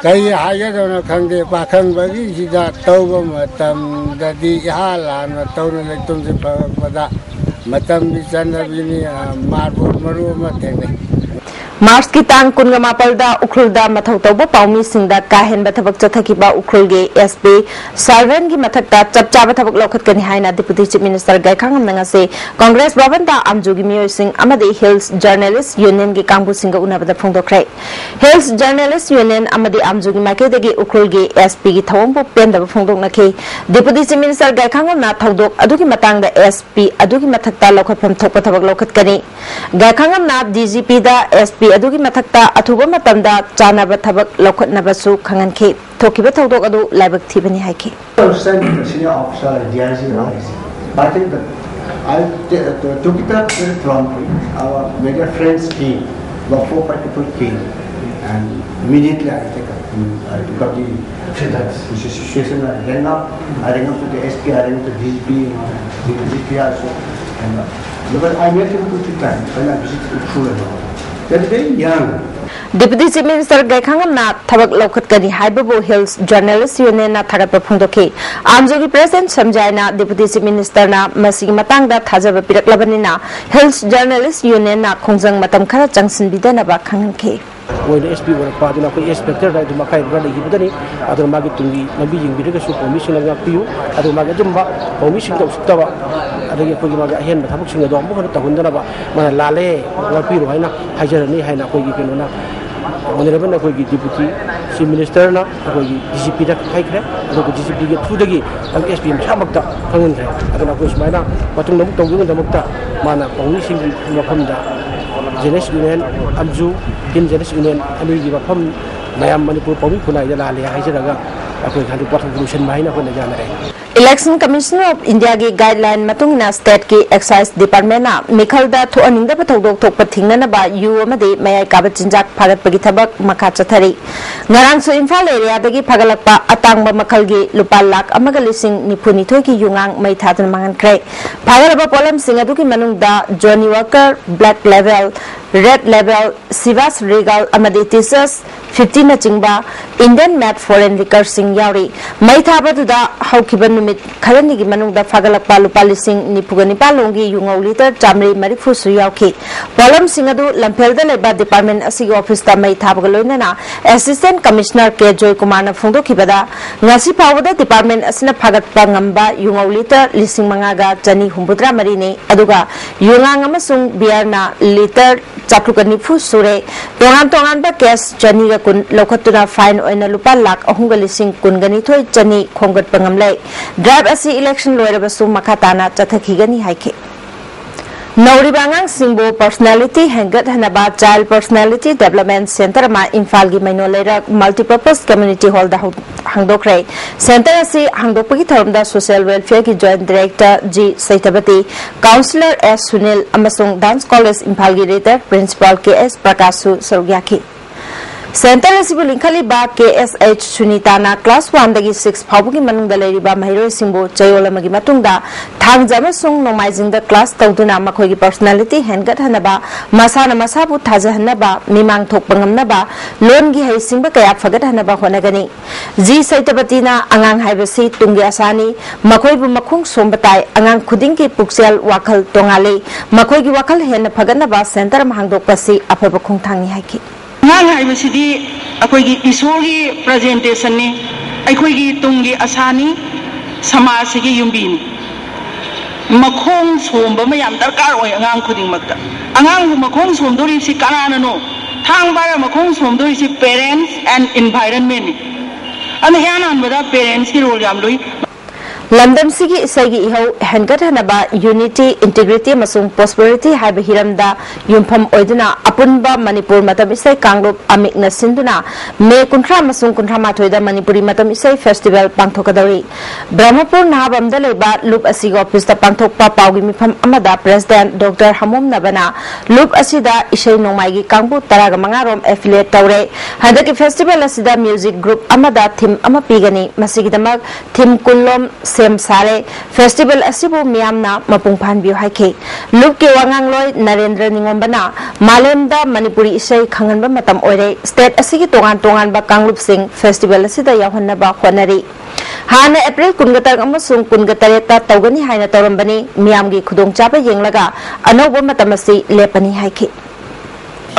ꯀꯔꯤ ꯍꯥꯏꯒꯗꯧꯅꯣ ꯈꯪꯗꯦ, ꯄꯥꯈꯪꯕꯒꯤꯁꯤꯗ ꯇꯧꯕ ꯃꯇꯝꯗꯗꯤ ꯏꯍꯥꯟ ꯍꯥꯟꯅ ꯇꯧꯅ ꯂꯩꯇꯨꯝꯁꯦ ꯐꯒꯠꯄꯗ ꯃꯇꯝꯒꯤ ꯆꯠꯅꯕꯤꯅꯤ, ꯑ, ꯃꯥꯔꯕꯣꯜ ꯃꯔꯨ ꯑꯃ ꯊꯦꯡꯅꯩ꯫ ꯃꯥꯔꯆꯀꯤ ꯇꯥꯡ ꯀꯨꯟꯒ ꯃꯥꯄꯜꯗ ꯎꯈ꯭ꯔꯨꯜꯗ ꯃꯊꯧ ꯇꯧꯕ ꯄꯥꯎꯃꯤꯁꯤꯡꯗ ꯀꯥ ꯍꯦꯟꯕ ꯊꯕꯛ ꯆꯠꯊꯈꯤꯕ ꯎꯈ꯭ꯔꯨꯜꯒꯤ SP ꯁꯥꯜꯚꯦꯟꯒꯤ ꯃꯊꯛꯇ ꯆꯞ ꯆꯥꯕ ꯊꯕꯛ ꯂꯧꯈꯠꯀꯅꯤ ꯍꯥꯏꯅ Deputy Chief Minister ꯒꯥꯏꯈꯥꯉꯝꯅ ꯉꯁꯤ Congress ꯚꯕꯟꯗ ꯑꯥꯝꯖꯨꯒꯤ ꯃꯤꯑꯣꯏꯁꯤꯡ ꯑꯃꯗꯤ Hills Journalist Unionꯒꯤ ꯀꯥꯡꯕꯨꯁꯤꯡꯒ ꯎꯅꯕꯗ ꯐꯣꯡꯗꯣꯛꯈ꯭ꯔꯦ꯫ Hills Journalist Union ꯑꯃꯗꯤ ꯑꯥꯝꯖꯨꯒꯤ ꯃꯥꯏꯀꯩꯗꯒꯤ ꯎꯈ꯭ꯔꯨꯜꯒꯤ SPꯒꯤ ꯊꯧꯑꯣꯡꯕꯨ ꯄꯦꯟꯗꯕ ꯐꯣꯡꯗꯣꯛꯅꯈꯤ꯫ Deputy Chief Minister ꯒꯥꯏꯈꯥꯉꯝꯅ ꯊꯧꯗꯣꯛ ꯑꯗꯨꯒꯤ ꯃꯇꯥꯡꯗ SP ꯑꯗꯨꯒꯤ ꯃꯊꯛꯇ ꯂꯧꯈꯠꯐꯝ ꯊꯣꯛꯄ ꯊꯕꯛ ꯂꯧꯈꯠꯀꯅꯤ꯫ ꯒꯥꯏꯈꯥꯉꯝꯅ DGPꯗ SP ꯑꯗꯨꯒꯤ ꯃꯊꯛꯇ ꯑꯊꯨꯕ ꯃꯇꯝꯗ ꯆꯥꯅꯕ ꯊꯕꯛ ꯂꯧꯈꯠꯅꯕꯁꯨ ꯈꯪꯍꯟꯈꯤ꯫ ꯊꯣꯛꯈꯤꯕ ꯊꯧꯗꯣꯛ ꯑꯗꯨ ꯂꯥꯏꯕꯛ ꯊꯤꯕꯅꯤ ꯍꯥꯏꯈꯤ꯫ Senior officer, DIG, I think that I t- uh, took it up very promptly. Our media friends came, about four, five people came, and immediately I take up, I took up the, the situation. I rang up, I rang up to the SP, I rang up to DGP, you know, the DGP also, and uh, because I met him two, three times when I visited Ukhrul and all. They're very young. Deputy Chief Minister ꯒꯥꯏꯈꯥꯉꯝꯅ ꯊꯕꯛ ꯂꯧꯈꯠꯀꯅꯤ ꯍꯥꯏꯕꯕꯨ Hills Journalist Unionꯅ ꯊꯥꯒꯠꯄ ꯐꯣꯡꯗꯣꯛꯈꯤ꯫ ꯑꯥꯝꯖꯨꯒꯤ President ꯁꯝꯖꯥꯏꯅ Deputy Chief Ministerꯅ ꯃꯁꯤꯒꯤ ꯃꯇꯥꯡꯗ ꯊꯥꯖꯕ ꯄꯤꯔꯛꯂꯕꯅꯤꯅ Hills Journalist Unionꯅ ꯈꯣꯡꯖꯪ ꯃꯇꯝ ꯈꯔ ꯆꯪꯁꯤꯟꯕꯤꯗꯅꯕ ꯈꯪꯍꯟꯈꯤ꯫ ꯑꯣꯏꯅ SP ꯑꯣꯏꯔꯛꯄ ꯑꯗꯨꯅ ꯑꯩꯈꯣꯏ Inspectorꯗ ꯑꯗꯨꯝ ꯑꯀꯥꯏꯕ ꯈꯔ ꯂꯩꯈꯤꯕꯗꯅꯤ꯫ ꯑꯗꯨꯅ ꯃꯥꯒꯤ ꯇꯨꯡꯒꯤ ꯂꯝꯕꯤ ꯌꯦꯡꯕꯤꯔꯒꯁꯨ ꯄꯥꯎꯃꯤꯁꯤꯡꯅ ꯉꯥꯛꯄꯤꯌꯨ꯫ ꯑꯗꯨꯒ ꯃꯥꯒꯤ ꯑꯗꯨꯝꯕ ꯄꯥꯎꯃꯤꯁꯤꯡꯗ ꯎꯁꯤꯠꯇꯕ ꯑꯗꯒꯤ ꯑꯩꯈꯣꯏꯒꯤ ꯃꯥꯒꯤ ꯑꯍꯦꯟꯕ ꯊꯕꯛꯁꯤꯡ ꯑꯗꯣ ꯑꯃꯨꯛ ꯍꯟꯅ ꯇꯧꯍꯟꯗꯅꯕ ꯃꯥꯅ ꯂꯥꯜꯂꯦ, ꯉꯥꯛꯄꯤꯔꯣ ꯍꯥꯏꯅ ꯍꯥꯏꯖꯔꯅꯤ ꯍꯥꯏꯅ ꯑꯩꯈꯣꯏꯒꯤ ꯀꯩꯅꯣꯅ, Honourable ꯑꯩꯈꯣꯏꯒꯤ Deputy Chief Ministerꯅ ꯑꯩꯈꯣꯏꯒꯤ DGPꯗ ꯍꯥꯏꯈ꯭ꯔꯦ꯫ ꯑꯗꯨꯒ DGPꯒꯤ throughꯗꯒꯤ ꯑꯃꯨꯛ SP ꯃꯁꯥꯃꯛꯇ ꯈꯪꯍꯟꯈ꯭ꯔꯦ꯫ ꯑꯗꯨꯅ ꯑꯩꯈꯣꯏ ꯁꯨꯃꯥꯏꯅ ꯃꯇꯨꯡꯗ ꯑꯃꯨꯛ ꯇꯧꯗꯅꯕꯒꯤꯗꯃꯛꯇ ꯃꯥꯅ ꯄꯥꯎꯃꯤꯁꯤꯡꯒꯤ ꯃꯐꯝꯗ Journalist Union, ꯑꯥꯝꯖꯨ, Hill Journalist Union ꯑꯅꯤꯒꯤ ꯃꯐꯝ ꯃꯌꯥꯝ ꯃꯅꯤꯄꯨꯔ ꯄꯥꯎꯃꯤ ꯈꯨꯟꯅꯥꯏꯗ ꯂꯥꯜꯂꯦ ꯍꯥꯏꯖꯔꯒ ꯑꯩꯈꯣꯏ ꯍꯟꯗꯛ ꯄꯣꯠꯊꯣꯛ ꯂꯣꯏꯁꯤꯟꯕ ꯍꯥꯏꯅ ꯑꯩꯈꯣꯏꯅ ꯌꯥꯅꯔꯦ꯫ Election Commissioner of Indiaꯒꯤ guideline ꯃꯇꯨꯡ ꯏꯟꯅ stateꯀꯤ excise departmentꯅ ꯃꯤꯈꯜꯗ ꯊꯣꯛꯍꯟꯅꯤꯡꯗꯕ ꯊꯧꯗꯣꯛ ꯊꯣꯛꯄ ꯊꯤꯡꯅꯅꯕ ꯌꯨ ꯑꯃꯗꯤ ꯃꯌꯥꯏ ꯀꯥꯕ ꯆꯤꯟꯖꯥꯛ ꯐꯥꯒꯠꯄꯒꯤ ꯊꯕꯛ ꯃꯈꯥ ꯆꯠꯊꯔꯤ꯫ ꯉꯔꯥꯡꯁꯨ ꯏꯝꯐꯥꯜ areaꯗꯒꯤ ꯐꯒꯠꯂꯛꯄ ꯑꯇꯥꯡꯕ ꯃꯈꯜꯒꯤ ꯂꯨꯄꯥ ꯂꯥꯈ ꯑꯃꯒ ꯂꯤꯁꯤꯡ ꯅꯤꯐꯨ ꯅꯤꯊꯣꯏꯒꯤ ꯌꯨꯉꯥꯡ ꯃꯩ ꯊꯥꯗꯨꯅ ꯃꯥꯡꯍꯟꯈ꯭ꯔꯦ꯫ ꯐꯥꯒꯠꯂꯕ ꯄꯣꯠꯂꯝꯁꯤꯡ ꯑꯗꯨꯒꯤ ꯃꯅꯨꯡꯗ Johnnie Walker, Black Label, Red Label, Chivas Regal ꯑꯃꯗꯤ Teachers fifty ꯅꯆꯤꯡꯕ Indian made foreign liquorꯁꯤꯡ ꯌꯥꯎꯔꯤ꯫ ꯃꯩ ꯊꯥꯕꯗꯨꯗ ꯍꯧꯈꯤꯕ ꯅꯨꯃꯤꯠ ꯈꯔꯅꯤꯒꯤ ꯃꯅꯨꯡꯗ ꯐꯥꯒꯠꯂꯛꯄ ꯂꯨꯄꯥ ꯂꯤꯁꯤꯡ ꯅꯤꯐꯨꯒ ꯅꯤꯄꯥꯟ ꯂꯣꯝꯒꯤ ꯌꯨꯉꯧ litre ꯆꯥꯃꯔꯤ ꯃꯔꯤꯐꯨꯁꯨ ꯌꯥꯎꯈꯤ꯫ ꯄꯣꯠꯂꯝꯁꯤꯡ ꯑꯗꯨ ꯂꯝꯐꯦꯜꯗ ꯂꯩꯕ department ꯑꯁꯤꯒꯤ officeꯇ ꯃꯩ ꯊꯥꯕꯒ ꯂꯣꯏꯅꯅ Assistant Commissioner ꯀꯦ ꯖꯣꯏꯀꯨꯃꯥꯔꯅ ꯐꯣꯡꯗꯣꯛꯈꯤꯕꯗ, ꯉꯁꯤ ꯐꯥꯎꯕꯗ department ꯑꯁꯤꯅ ꯐꯥꯒꯠꯄ ꯉꯝꯕ ꯌꯨꯉꯧ litre ꯂꯤꯁꯤꯡ ꯃꯉꯥꯒ ꯆꯅꯤ ꯍꯨꯝꯐꯨꯇꯔꯥ ꯃꯔꯤꯅꯤ, ꯑꯗꯨꯒ ꯌꯨꯉꯥꯡ ꯑꯃꯁꯨꯡ beerꯅ litre ꯆꯥꯇ꯭ꯔꯨꯛꯀ ꯅꯤꯐꯨ ꯁꯨꯔꯦ꯫ ꯇꯣꯉꯥꯟ ꯇꯣꯉꯥꯟꯕ case ꯆꯅꯤꯒ ꯀꯨꯟ ꯂꯧꯈꯠꯇꯨꯅ fine ꯑꯣꯏꯅ ꯂꯨꯄꯥ ꯂꯥꯈ ꯑꯍꯨꯝꯒ ꯂꯤꯁꯤꯡ ꯀꯨꯟꯒ ꯅꯤꯊꯣꯏ ꯆꯅꯤ ꯈꯣꯝꯒꯠꯄ ꯉꯝꯂꯦ꯫ Drive ꯑꯁꯤ election ꯂꯣꯏꯔꯕꯁꯨ ꯃꯈꯥ ꯇꯥꯅ ꯆꯠꯊꯈꯤꯒꯅꯤ ꯍꯥꯏꯈꯤ꯫ ꯅꯧꯔꯤꯕ ꯑꯉꯥꯡꯁꯤꯡꯕꯨ personality ꯍꯦꯟꯒꯠꯍꯟꯅꯕ Child Personality Development Centre ꯑꯃ ꯏꯝꯐꯥꯜꯒꯤ ꯃꯩꯅꯣ ꯂꯩꯔꯛ Multipurpose Community Hallꯗ ꯍꯧ-, ꯍꯥꯡꯗꯣꯛꯈ꯭ꯔꯦ꯫ Centre ꯑꯁꯤ ꯍꯥꯡꯗꯣꯛꯄꯒꯤ ꯊꯧꯔꯝꯗ Social Welfareꯒꯤ Joint Director G Seitabati, Councillor S Sunil ꯑꯃꯁꯨꯡ Dance College ꯏꯝꯐꯥꯜꯒꯤ Retired Principal ꯀꯦ ꯑꯦꯁ ꯄ꯭ꯔꯀꯥꯁꯁꯨ ꯁꯔꯨꯛ ꯌꯥꯈꯤ꯫ Centre ꯑꯁꯤꯕꯨ ꯂꯤꯡꯈꯠꯂꯤꯕ ꯀꯦ ꯑꯦꯁ ꯑꯩꯆ ꯁꯨꯅꯤꯇꯥꯅ class one ꯗꯒꯤ six ꯐꯥꯎꯕꯒꯤ ꯃꯅꯨꯡꯗ ꯂꯩꯔꯤꯕ ꯃꯍꯩꯔꯣꯏꯁꯤꯡꯕꯨ ꯆꯌꯣꯜ ꯑꯃꯒꯤ ꯃꯇꯨꯡꯗ ꯊꯥꯡꯖ ꯑꯃꯁꯨꯡ ꯅꯣꯡꯃꯥꯏꯖꯤꯡꯗ class ꯇꯧꯗꯨꯅ ꯃꯈꯣꯏꯒꯤ personality ꯍꯦꯟꯒꯠꯍꯟꯅꯕ, ꯃꯁꯥꯅ ꯃꯁꯥꯕꯨ ꯊꯥꯖꯍꯟꯅꯕ, ꯃꯤꯃꯥꯡ ꯊꯣꯛꯄ ꯉꯝꯅꯕ, ꯂꯣꯟꯒꯤ ꯍꯩꯁꯤꯡꯕ ꯀꯌꯥ ꯐꯒꯠꯍꯟꯅꯕ ꯍꯣꯠꯅꯒꯅꯤ꯫ ꯖꯤ ꯁꯩꯇꯄꯇꯤꯅ ꯑꯉꯥꯡ ꯍꯥꯏꯕꯁꯤ ꯇꯨꯡꯒꯤ ꯑꯁꯥꯅꯤ, ꯃꯈꯣꯏꯕꯨ ꯃꯈꯣꯡ ꯁꯣꯝꯕ ꯇꯥꯏ, ꯑꯉꯥꯡ ꯈꯨꯗꯤꯡꯒꯤ ꯄꯨꯛꯆꯦꯜ ꯋꯥꯈꯜ ꯇꯣꯉꯥꯜꯂꯤ, ꯃꯈꯣꯏꯒꯤ ꯋꯥꯈꯜ ꯍꯦꯟꯅ ꯐꯒꯠꯅꯕ centre ꯑꯃ ꯍꯥꯡꯗꯣꯛꯄ ꯑꯁꯤ ꯑꯐꯕ ꯈꯣꯡꯊꯥꯡꯅꯤ ꯍꯥꯏꯈꯤ꯫ ꯑꯉꯥꯡ ꯍꯥꯏꯕꯁꯤꯗꯤ ꯑꯩꯈꯣꯏꯒꯤ ꯏꯁꯣꯔꯒꯤ presentationꯅꯤ, ꯑꯩꯈꯣꯏꯒꯤ ꯇꯨꯡꯒꯤ ꯑꯁꯥꯅꯤ, ꯁꯃꯥꯖꯁꯤꯒꯤ ꯌꯨꯝꯕꯤꯅꯤ꯫ ꯃꯈꯣꯡ ꯁꯣꯝꯕ ꯑꯃ ꯌꯥꯝ ꯗꯔꯀꯥꯔ ꯑꯣꯏ ꯑꯉꯥꯡ ꯈꯨꯗꯤꯡꯃꯛꯇ꯫ ꯑꯉꯥꯡꯕꯨ ꯃꯈꯣꯡ ꯁꯣꯝꯗꯣꯔꯤꯕꯁꯤ ꯀꯅꯥꯅꯅꯣ? ꯊꯥꯡ ꯄꯥꯏꯔ ꯃꯈꯣꯡ ꯁꯣꯝꯗꯣꯔꯤꯁꯤ parents and environmentꯅꯤ꯫ ꯑꯗꯨꯅ ꯏꯍꯥꯟ ꯍꯥꯟꯕꯗ parentsꯀꯤ role ꯌꯥꯝ ꯂꯨꯏ꯫ ꯂꯝꯗꯝꯁꯤꯒꯤ ꯏꯁꯩꯒꯤ ꯏꯍꯧ ꯍꯦꯟꯒꯠꯍꯟꯅꯕ, unity, integrity ꯑꯃꯁꯨꯡ prosperity ꯍꯥꯏꯕ ꯍꯤꯔꯝꯗ ꯌꯨꯝꯐꯝ ꯑꯣꯏꯗꯨꯅ ꯑꯄꯨꯟꯕ ꯃꯅꯤꯄꯨꯔ ꯃꯇꯝ ꯏꯁꯩ ꯀꯥꯡꯂꯨꯞ ꯑꯃꯤꯛꯅ ꯁꯤꯟꯗꯨꯅ ꯃꯦ ꯀꯨꯟꯊ꯭ꯔꯥ ꯑꯃꯁꯨꯡ ꯀꯨꯟꯊ꯭ꯔꯥ ꯃꯥꯊꯣꯏꯗ ꯃꯅꯤꯄꯨꯔꯤ ꯃꯇꯝ ꯏꯁꯩ festival ꯄꯥꯡꯊꯣꯛꯀꯗꯧꯔꯤ꯫ ꯕ꯭ꯔꯍꯃꯄꯨꯔ ꯅꯍꯥꯕꯝꯗ ꯂꯩꯕ ꯂꯨꯞ ꯑꯁꯤꯒꯤ officeꯇ ꯄꯥꯡꯊꯣꯛꯄ ꯄꯥꯎꯒꯤ ꯃꯤꯐꯝ ꯑꯃꯗ President Doctor ꯍꯃꯣꯝꯅꯕꯅ ꯂꯨꯞ ꯑꯁꯤꯗ ꯏꯁꯩ ꯅꯣꯡꯃꯥꯏꯒꯤ ꯀꯥꯡꯕꯨ ꯇꯔꯥꯒ ꯃꯉꯥ ꯔꯣꯝ affiliate ꯇꯧꯔꯦ꯫ ꯍꯟꯗꯛꯀꯤ festival ꯑꯁꯤꯗ music group ꯑꯃꯗ theme ꯑꯃ ꯄꯤꯒꯅꯤ꯫ ꯃꯁꯤꯒꯤꯗꯃꯛ theme ꯀꯨꯟꯂꯣꯝ ꯁꯦꯝ ꯁꯥꯔꯦ꯫ Festival ꯑꯁꯤꯕꯨ ꯃꯤꯌꯥꯝꯅ ꯃꯄꯨꯡ ꯐꯥꯍꯟꯕꯤꯌꯨ ꯍꯥꯏꯈꯤ꯫ ꯂꯨꯞꯀꯤ ꯋꯥꯉꯥꯡꯂꯣꯏ ꯅꯔꯦꯟꯗ꯭ꯔ ꯅꯤꯉꯣꯝꯕꯅ ꯃꯥꯂꯦꯝꯗ ꯃꯅꯤꯄꯨꯔꯤ ꯏꯁꯩ ꯈꯪꯍꯟꯕ ꯃꯇꯝ ꯑꯣꯏꯔꯦ꯫ State ꯑꯁꯤꯒꯤ ꯇꯣꯉꯥꯟ ꯇꯣꯉꯥꯟꯕ ꯀꯥꯡꯂꯨꯞꯁꯤꯡ festival ꯑꯁꯤꯗ ꯌꯥꯎꯍꯟꯅꯕ ꯍꯣꯠꯅꯔꯤ꯫ ꯍꯥꯟꯅ April ꯀꯨꯟꯒ ꯇꯔꯨꯛ ꯑꯃꯁꯨꯡ ꯀꯨꯟꯒ ꯇꯔꯦꯠꯇ ꯇꯧꯒꯅꯤ ꯍꯥꯏꯅ ꯇꯧꯔꯝꯕꯅꯤ꯫ ꯃꯤꯌꯥꯝꯒꯤ ꯈꯨꯗꯣꯡꯆꯥꯕ ꯌꯦꯡꯂꯒ ꯑꯅꯧꯕ ꯃꯇꯝ ꯑꯁꯤ ꯂꯦꯞꯄꯅꯤ ꯍꯥꯏꯈꯤ꯫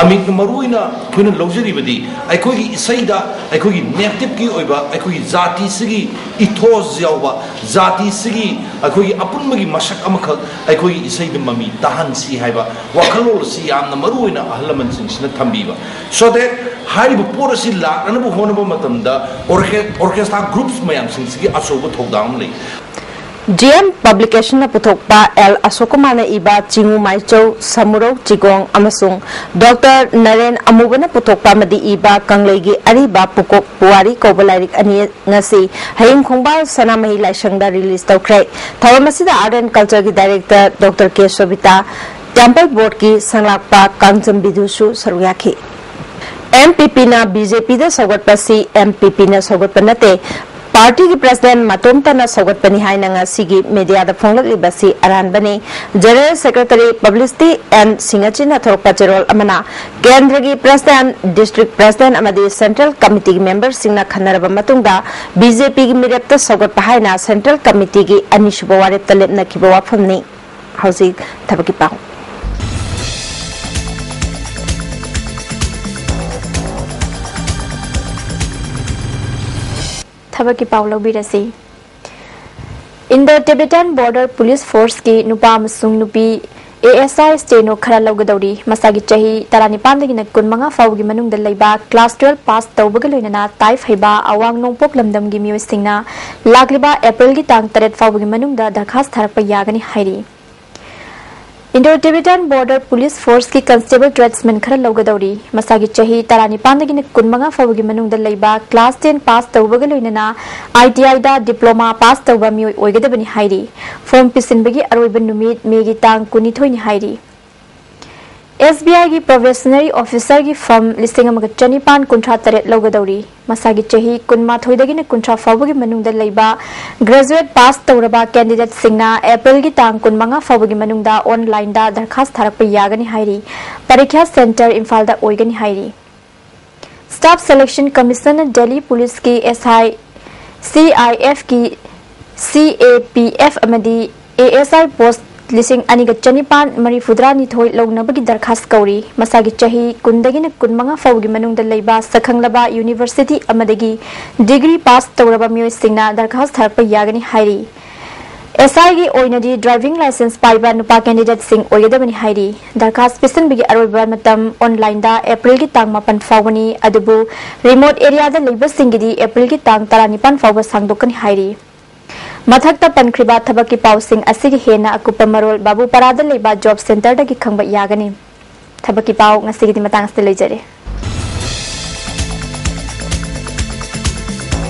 ꯑꯃꯤꯛꯅ ꯃꯔꯨꯑꯣꯏꯅ ꯑꯩꯈꯣꯏꯅ ꯂꯧꯖꯔꯤꯕꯗꯤ ꯑꯩꯈꯣꯏꯒꯤ ꯏꯁꯩꯗ ꯑꯩꯈꯣꯏꯒꯤ native ꯀꯤ ꯑꯣꯏꯕ ꯑꯩꯈꯣꯏꯒꯤ ꯖꯥꯇꯤꯁꯤꯒꯤ ethos ꯌꯥꯎꯕ, ꯖꯥꯇꯤꯁꯤꯒꯤ ꯑꯩꯈꯣꯏꯒꯤ ꯑꯄꯨꯟꯕꯒꯤ ꯃꯁꯛ ꯑꯃꯈꯛ ꯑꯩꯈꯣꯏꯒꯤ ꯏꯁꯩꯗ ꯃꯃꯤ ꯇꯥꯍꯟꯁꯤ ꯍꯥꯏꯕ ꯋꯥꯈꯜꯂꯣꯟ ꯑꯁꯤ ꯌꯥꯝꯅ ꯃꯔꯨꯑꯣꯏꯅ ꯑꯍꯜ ꯂꯃꯟꯁꯤꯡꯁꯤꯅ ꯊꯝꯕꯤꯕ꯫ So that ꯍꯥꯏꯔꯤꯕ ꯄꯣꯠ ꯑꯁꯤ ꯂꯥꯛꯅꯅꯕ ꯍꯣꯠꯅꯕ ꯃꯇꯝꯗ orche-, orchestra groups ꯃꯌꯥꯝꯁꯤꯡꯁꯤꯒꯤ ꯑꯆꯧꯕ ꯊꯧꯗꯥꯡ ꯑꯃ ꯂꯩ꯫ G M Publication ꯅ ꯄꯨꯊꯣꯛꯄ L ꯑꯁꯣꯛ ꯀꯨꯃꯥꯔꯅ ꯏꯕ ꯆꯤꯡꯉꯨ ꯃꯥꯏꯆꯧ, ꯁꯃꯨꯔꯧ ꯆꯤꯒꯣꯡ ꯑꯃꯁꯨꯡ Doctor ꯅꯔꯦꯟ ꯑꯃꯨꯕꯅ ꯄꯨꯊꯣꯛꯄ ꯑꯃꯗꯤ ꯏꯕ ꯀꯪꯂꯩꯒꯤ ꯑꯔꯤꯕ ꯄꯨꯀꯣꯛ ꯄꯨꯋꯥꯔꯤ ꯀꯧꯕ ꯂꯥꯏꯔꯤꯛ ꯑꯅꯤ ꯉꯁꯤ ꯍꯌꯤꯡ ꯈꯣꯡꯕꯥꯜ ꯁꯅꯥꯃꯍꯤ ꯂꯥꯏꯁꯪꯗ release ꯇꯧꯈ꯭ꯔꯦ꯫ ꯊꯧꯔꯝ ꯑꯁꯤꯗ Art and Culture ꯒꯤ Director Doctor K ꯁꯣꯕꯤꯇꯥ, Temple Board ꯀꯤ ꯁꯪꯂꯥꯛꯄ ꯀꯥꯡꯖꯝ ꯕꯤꯗꯨꯁꯨ ꯁꯔꯨꯛ ꯌꯥꯈꯤ꯫ M P P ꯅ B J P ꯗ ꯁꯧꯒꯠꯄ ꯑꯁꯤ M P P ꯅ ꯁꯧꯒꯠꯄ ꯅꯠꯇꯦ, party ꯒꯤ President ꯃꯇꯣꯝꯇꯅ ꯁꯧꯒꯠꯄꯅꯤ ꯍꯥꯏꯅ ꯉꯁꯤꯒꯤ media ꯗ ꯐꯣꯡꯂꯛꯂꯤꯕ ꯑꯁꯤ ꯑꯔꯥꯟꯕꯅꯤ꯫ General Secretary Publicity N ꯁꯤꯡꯉꯆꯤꯟꯅ ꯊꯣꯔꯛꯄ ꯆꯦꯔꯣꯜ ꯑꯃꯅ ꯀꯦꯟꯗ꯭ꯔꯒꯤ President, District President ꯑꯃꯗꯤ Central Committee ꯒꯤ member ꯁꯤꯡꯅ ꯈꯟꯅꯔꯕ ꯃꯇꯨꯡꯗ B J P ꯒꯤ ꯃꯤꯔꯦꯞꯇ ꯁꯧꯒꯠꯄ ꯍꯥꯏꯅ Central Committee ꯒꯤ ꯑꯅꯤꯁꯨꯕ ꯋꯥꯔꯦꯞꯇ ꯂꯦꯞꯅꯈꯤꯕ ꯋꯥꯐꯝꯅꯤ꯫ ꯍꯧꯖꯤꯛ ꯊꯕꯛꯀꯤ ꯄꯥꯎ꯫ ꯊꯕꯛꯀꯤ ꯄꯥꯎ ꯂꯧꯕꯤꯔꯁꯤ꯫ Indo Tibetan Border Police Force ꯀꯤ ꯅꯨꯄꯥ ꯑꯃꯁꯨꯡ ꯅꯨꯄꯤ ꯑꯦ ꯑꯦꯁ ꯑꯥꯏ ꯁ꯭ꯇꯦꯅꯣ ꯈꯔ ꯂꯧꯒꯗꯧꯔꯤ꯫ ꯃꯁꯥꯒꯤ ꯆꯍꯤ ꯇꯔꯥꯅꯤꯄꯥꯟꯗꯒꯤꯅ ꯀꯨꯟꯃꯉꯥ ꯐꯥꯎꯕꯒꯤ ꯃꯅꯨꯡꯗ ꯂꯩꯕ, ꯀ꯭ꯂꯥꯁ ꯇꯨꯋꯦꯜꯐ ꯄꯥꯁ ꯇꯧꯕꯒ ꯂꯣꯏꯅꯅ ꯇꯥꯏꯐ ꯍꯩꯕ ꯑꯋꯥꯡ ꯅꯣꯡꯄꯣꯛ ꯂꯝꯗꯝꯒꯤ ꯃꯤꯑꯣꯏꯁꯤꯡꯅ ꯂꯥꯛꯂꯤꯕ ꯑꯦꯄ꯭ꯔꯤꯜꯒꯤ ꯇꯥꯡ ꯇꯔꯦꯠ ꯐꯥꯎꯕꯒꯤ ꯃꯅꯨꯡꯗ ꯗꯔꯈꯥꯁ ꯊꯥꯔꯛꯄ ꯌꯥꯒꯅꯤ ꯍꯥꯏꯔꯤ꯫ ꯏꯟꯗꯣ ꯇꯤꯕꯦꯇꯥꯟ ꯕꯣꯔꯗꯔ ꯄꯨꯂꯤꯁ ꯐꯣꯔꯁꯀꯤ ꯀꯟꯁꯇꯦꯕꯜ ꯇ꯭ꯔꯦꯗꯁꯃꯦꯟ ꯈꯔ ꯂꯧꯒꯗꯧꯔꯤ꯫ ꯃꯁꯥꯒꯤ ꯆꯍꯤ ꯇꯔꯥꯅꯤꯄꯥꯟꯗꯒꯤꯅ ꯀꯨꯟꯃꯉꯥ ꯐꯥꯎꯕꯒꯤ ꯃꯅꯨꯡꯗ ꯂꯩꯕ, ꯀ꯭ꯂꯥꯁ ꯇꯦꯟ ꯄꯥꯁ ꯇꯧꯕꯒ ꯂꯣꯏꯅꯅ ꯑꯥꯏ ꯇꯤ ꯑꯥꯏꯗ ꯗꯤꯄ꯭ꯂꯣꯃꯥ ꯄꯥꯁ ꯇꯧꯕ ꯃꯤꯑꯣꯏ ꯑꯣꯏꯒꯗꯕꯅꯤ ꯍꯥꯏꯔꯤ꯫ ꯐꯣꯔꯝ ꯄꯤꯁꯤꯟꯕꯒꯤ ꯑꯔꯣꯏꯕ ꯅꯨꯃꯤꯠ ꯃꯦꯒꯤ ꯇꯥꯡ ꯀꯨꯟꯅꯤꯊꯣꯏꯅꯤ ꯍꯥꯏꯔꯤ꯫ ꯑꯦꯁ ꯕꯤ ꯑꯥꯏꯒꯤ ꯄ꯭ꯔꯣꯕꯦꯁꯅꯔꯤ ꯑꯣꯐꯤꯁꯔꯒꯤ ꯐꯝ ꯂꯤꯁꯤꯡ ꯑꯃꯒ ꯆꯅꯤꯄꯥꯟ ꯀꯨꯟꯊ꯭ꯔꯥ ꯇꯔꯦꯠ ꯂꯧꯒꯗꯧꯔꯤ꯫ ꯃꯁꯥꯒꯤ ꯆꯍꯤ ꯀꯨꯟꯃꯥꯊꯣꯏꯗꯒꯤꯅ ꯀꯨꯟꯊ꯭ꯔꯥ ꯐꯥꯎꯕꯒꯤ ꯃꯅꯨꯡꯗ ꯂꯩꯕ, ꯒ꯭ꯔꯦꯖꯨꯑꯦꯠ ꯄꯥꯁ ꯇꯧꯔꯕ ꯀꯦꯟꯗꯤꯗꯦꯠꯁꯤꯡꯅ ꯑꯦꯄ꯭ꯔꯤꯜꯒꯤ ꯇꯥꯡ ꯀꯨꯟꯃꯉꯥ ꯐꯥꯎꯕꯒꯤ ꯃꯅꯨꯡꯗ ꯑꯣꯟꯂꯥꯏꯟꯗ ꯗꯔꯈꯥꯁ ꯊꯥꯔꯛꯄ ꯌꯥꯒꯅꯤ ꯍꯥꯏꯔꯤ꯫ ꯄꯔꯤꯈ꯭ꯌꯥ ꯁꯦꯟꯇꯔ ꯏꯝꯐꯥꯜꯗ ꯑꯣꯏꯒꯅꯤ ꯍꯥꯏꯔꯤ꯫ ꯁ꯭ꯇꯥꯐ ꯁꯦꯂꯦꯛꯁꯟ ꯀꯃꯤꯁꯟꯅ ꯗꯦꯜꯂꯤ ꯄꯨꯂꯤꯁꯀꯤ ꯑꯦꯁ ꯑꯥꯏ, ꯁꯤ ꯑꯥꯏ ꯑꯦꯐꯀꯤ, ꯁꯤ ꯑꯦ ꯄꯤ ꯑꯦꯐ ꯑꯃꯗꯤ ꯑꯦ ꯑꯦꯁ ꯑꯥꯏ ꯄꯣꯁ ꯂꯤꯁꯤꯡ ꯑꯅꯤꯒ ꯆꯅꯤꯄꯥꯟ ꯃꯔꯤꯐꯨꯇꯔꯥꯅꯤꯊꯣꯏ ꯂꯧꯅꯕꯒꯤ ꯗꯔꯈꯥꯁ ꯀꯧꯔꯤ꯫ ꯃꯁꯥꯒꯤ ꯆꯍꯤ ꯀꯨꯟꯗꯒꯤꯅ ꯀꯨꯟꯃꯉꯥ ꯐꯥꯎꯕꯒꯤ ꯃꯅꯨꯡꯗ ꯂꯩꯕ, ꯁꯛꯈꯪꯂꯕ ꯌꯨꯅꯤꯚꯔꯁꯤꯇꯤ ꯑꯃꯗꯒꯤ ꯗꯤꯒ꯭ꯔꯤ ꯄꯥꯁ ꯇꯧꯔꯕ ꯃꯤꯑꯣꯏꯁꯤꯡꯅ ꯗꯔꯈꯥꯁ ꯊꯥꯔꯛꯄ ꯌꯥꯒꯅꯤ ꯍꯥꯏꯔꯤ꯫ ꯑꯦꯁ ꯑꯥꯏꯒꯤ ꯑꯣꯏꯅꯗꯤ ꯗ꯭ꯔꯥꯏꯚꯤꯡ ꯂꯥꯏꯁꯦꯟꯁ ꯄꯥꯏꯕ ꯅꯨꯄꯥ ꯀꯦꯟꯗꯤꯗꯦꯠꯁꯤꯡ ꯑꯣꯏꯒꯗꯕꯅꯤ ꯍꯥꯏꯔꯤ꯫ ꯗꯔꯈꯥꯁ ꯄꯤꯁꯤꯟꯕꯒꯤ ꯑꯔꯣꯏꯕ ꯃꯇꯝ ꯑꯣꯟꯂꯥꯏꯟꯗ ꯑꯦꯄ꯭ꯔꯤꯜꯒꯤ ꯇꯥꯡ ꯃꯥꯄꯟ ꯐꯥꯎꯕꯅꯤ, ꯑꯗꯨꯕꯨ ꯔꯤꯃꯣꯠ ꯑꯦꯔꯤꯌꯥꯗ ꯂꯩꯕꯁꯤꯡꯒꯤꯗꯤ ꯑꯦꯄ꯭ꯔꯤꯜꯒꯤ ꯇꯥꯡ ꯇꯔꯥꯅꯤꯄꯥꯟ ꯐꯥꯎꯕ ꯁꯥꯡꯗꯣꯛꯀꯅꯤ ꯍꯥꯏꯔꯤ꯫ ꯃꯊꯛꯇ ꯄꯟꯈ꯭ꯔꯤꯕ ꯊꯕꯛꯀꯤ ꯄꯥꯎꯁꯤꯡ ꯑꯁꯤꯒꯤ ꯍꯦꯟꯅ ꯑꯀꯨꯞꯄ ꯃꯔꯣꯜ ꯕꯥꯕꯨꯄꯥꯔꯥꯗ ꯂꯩꯕ ꯖꯣꯕ ꯁꯦꯟꯇꯔꯗꯒꯤ ꯈꯪꯕ ꯌꯥꯒꯅꯤ꯫ ꯊꯕꯛꯀꯤ ꯄꯥꯎ ꯉꯁꯤꯒꯤꯗꯤ ꯃꯇꯥꯡ ꯑꯁꯤꯗ ꯂꯣꯏꯖꯔꯦ꯫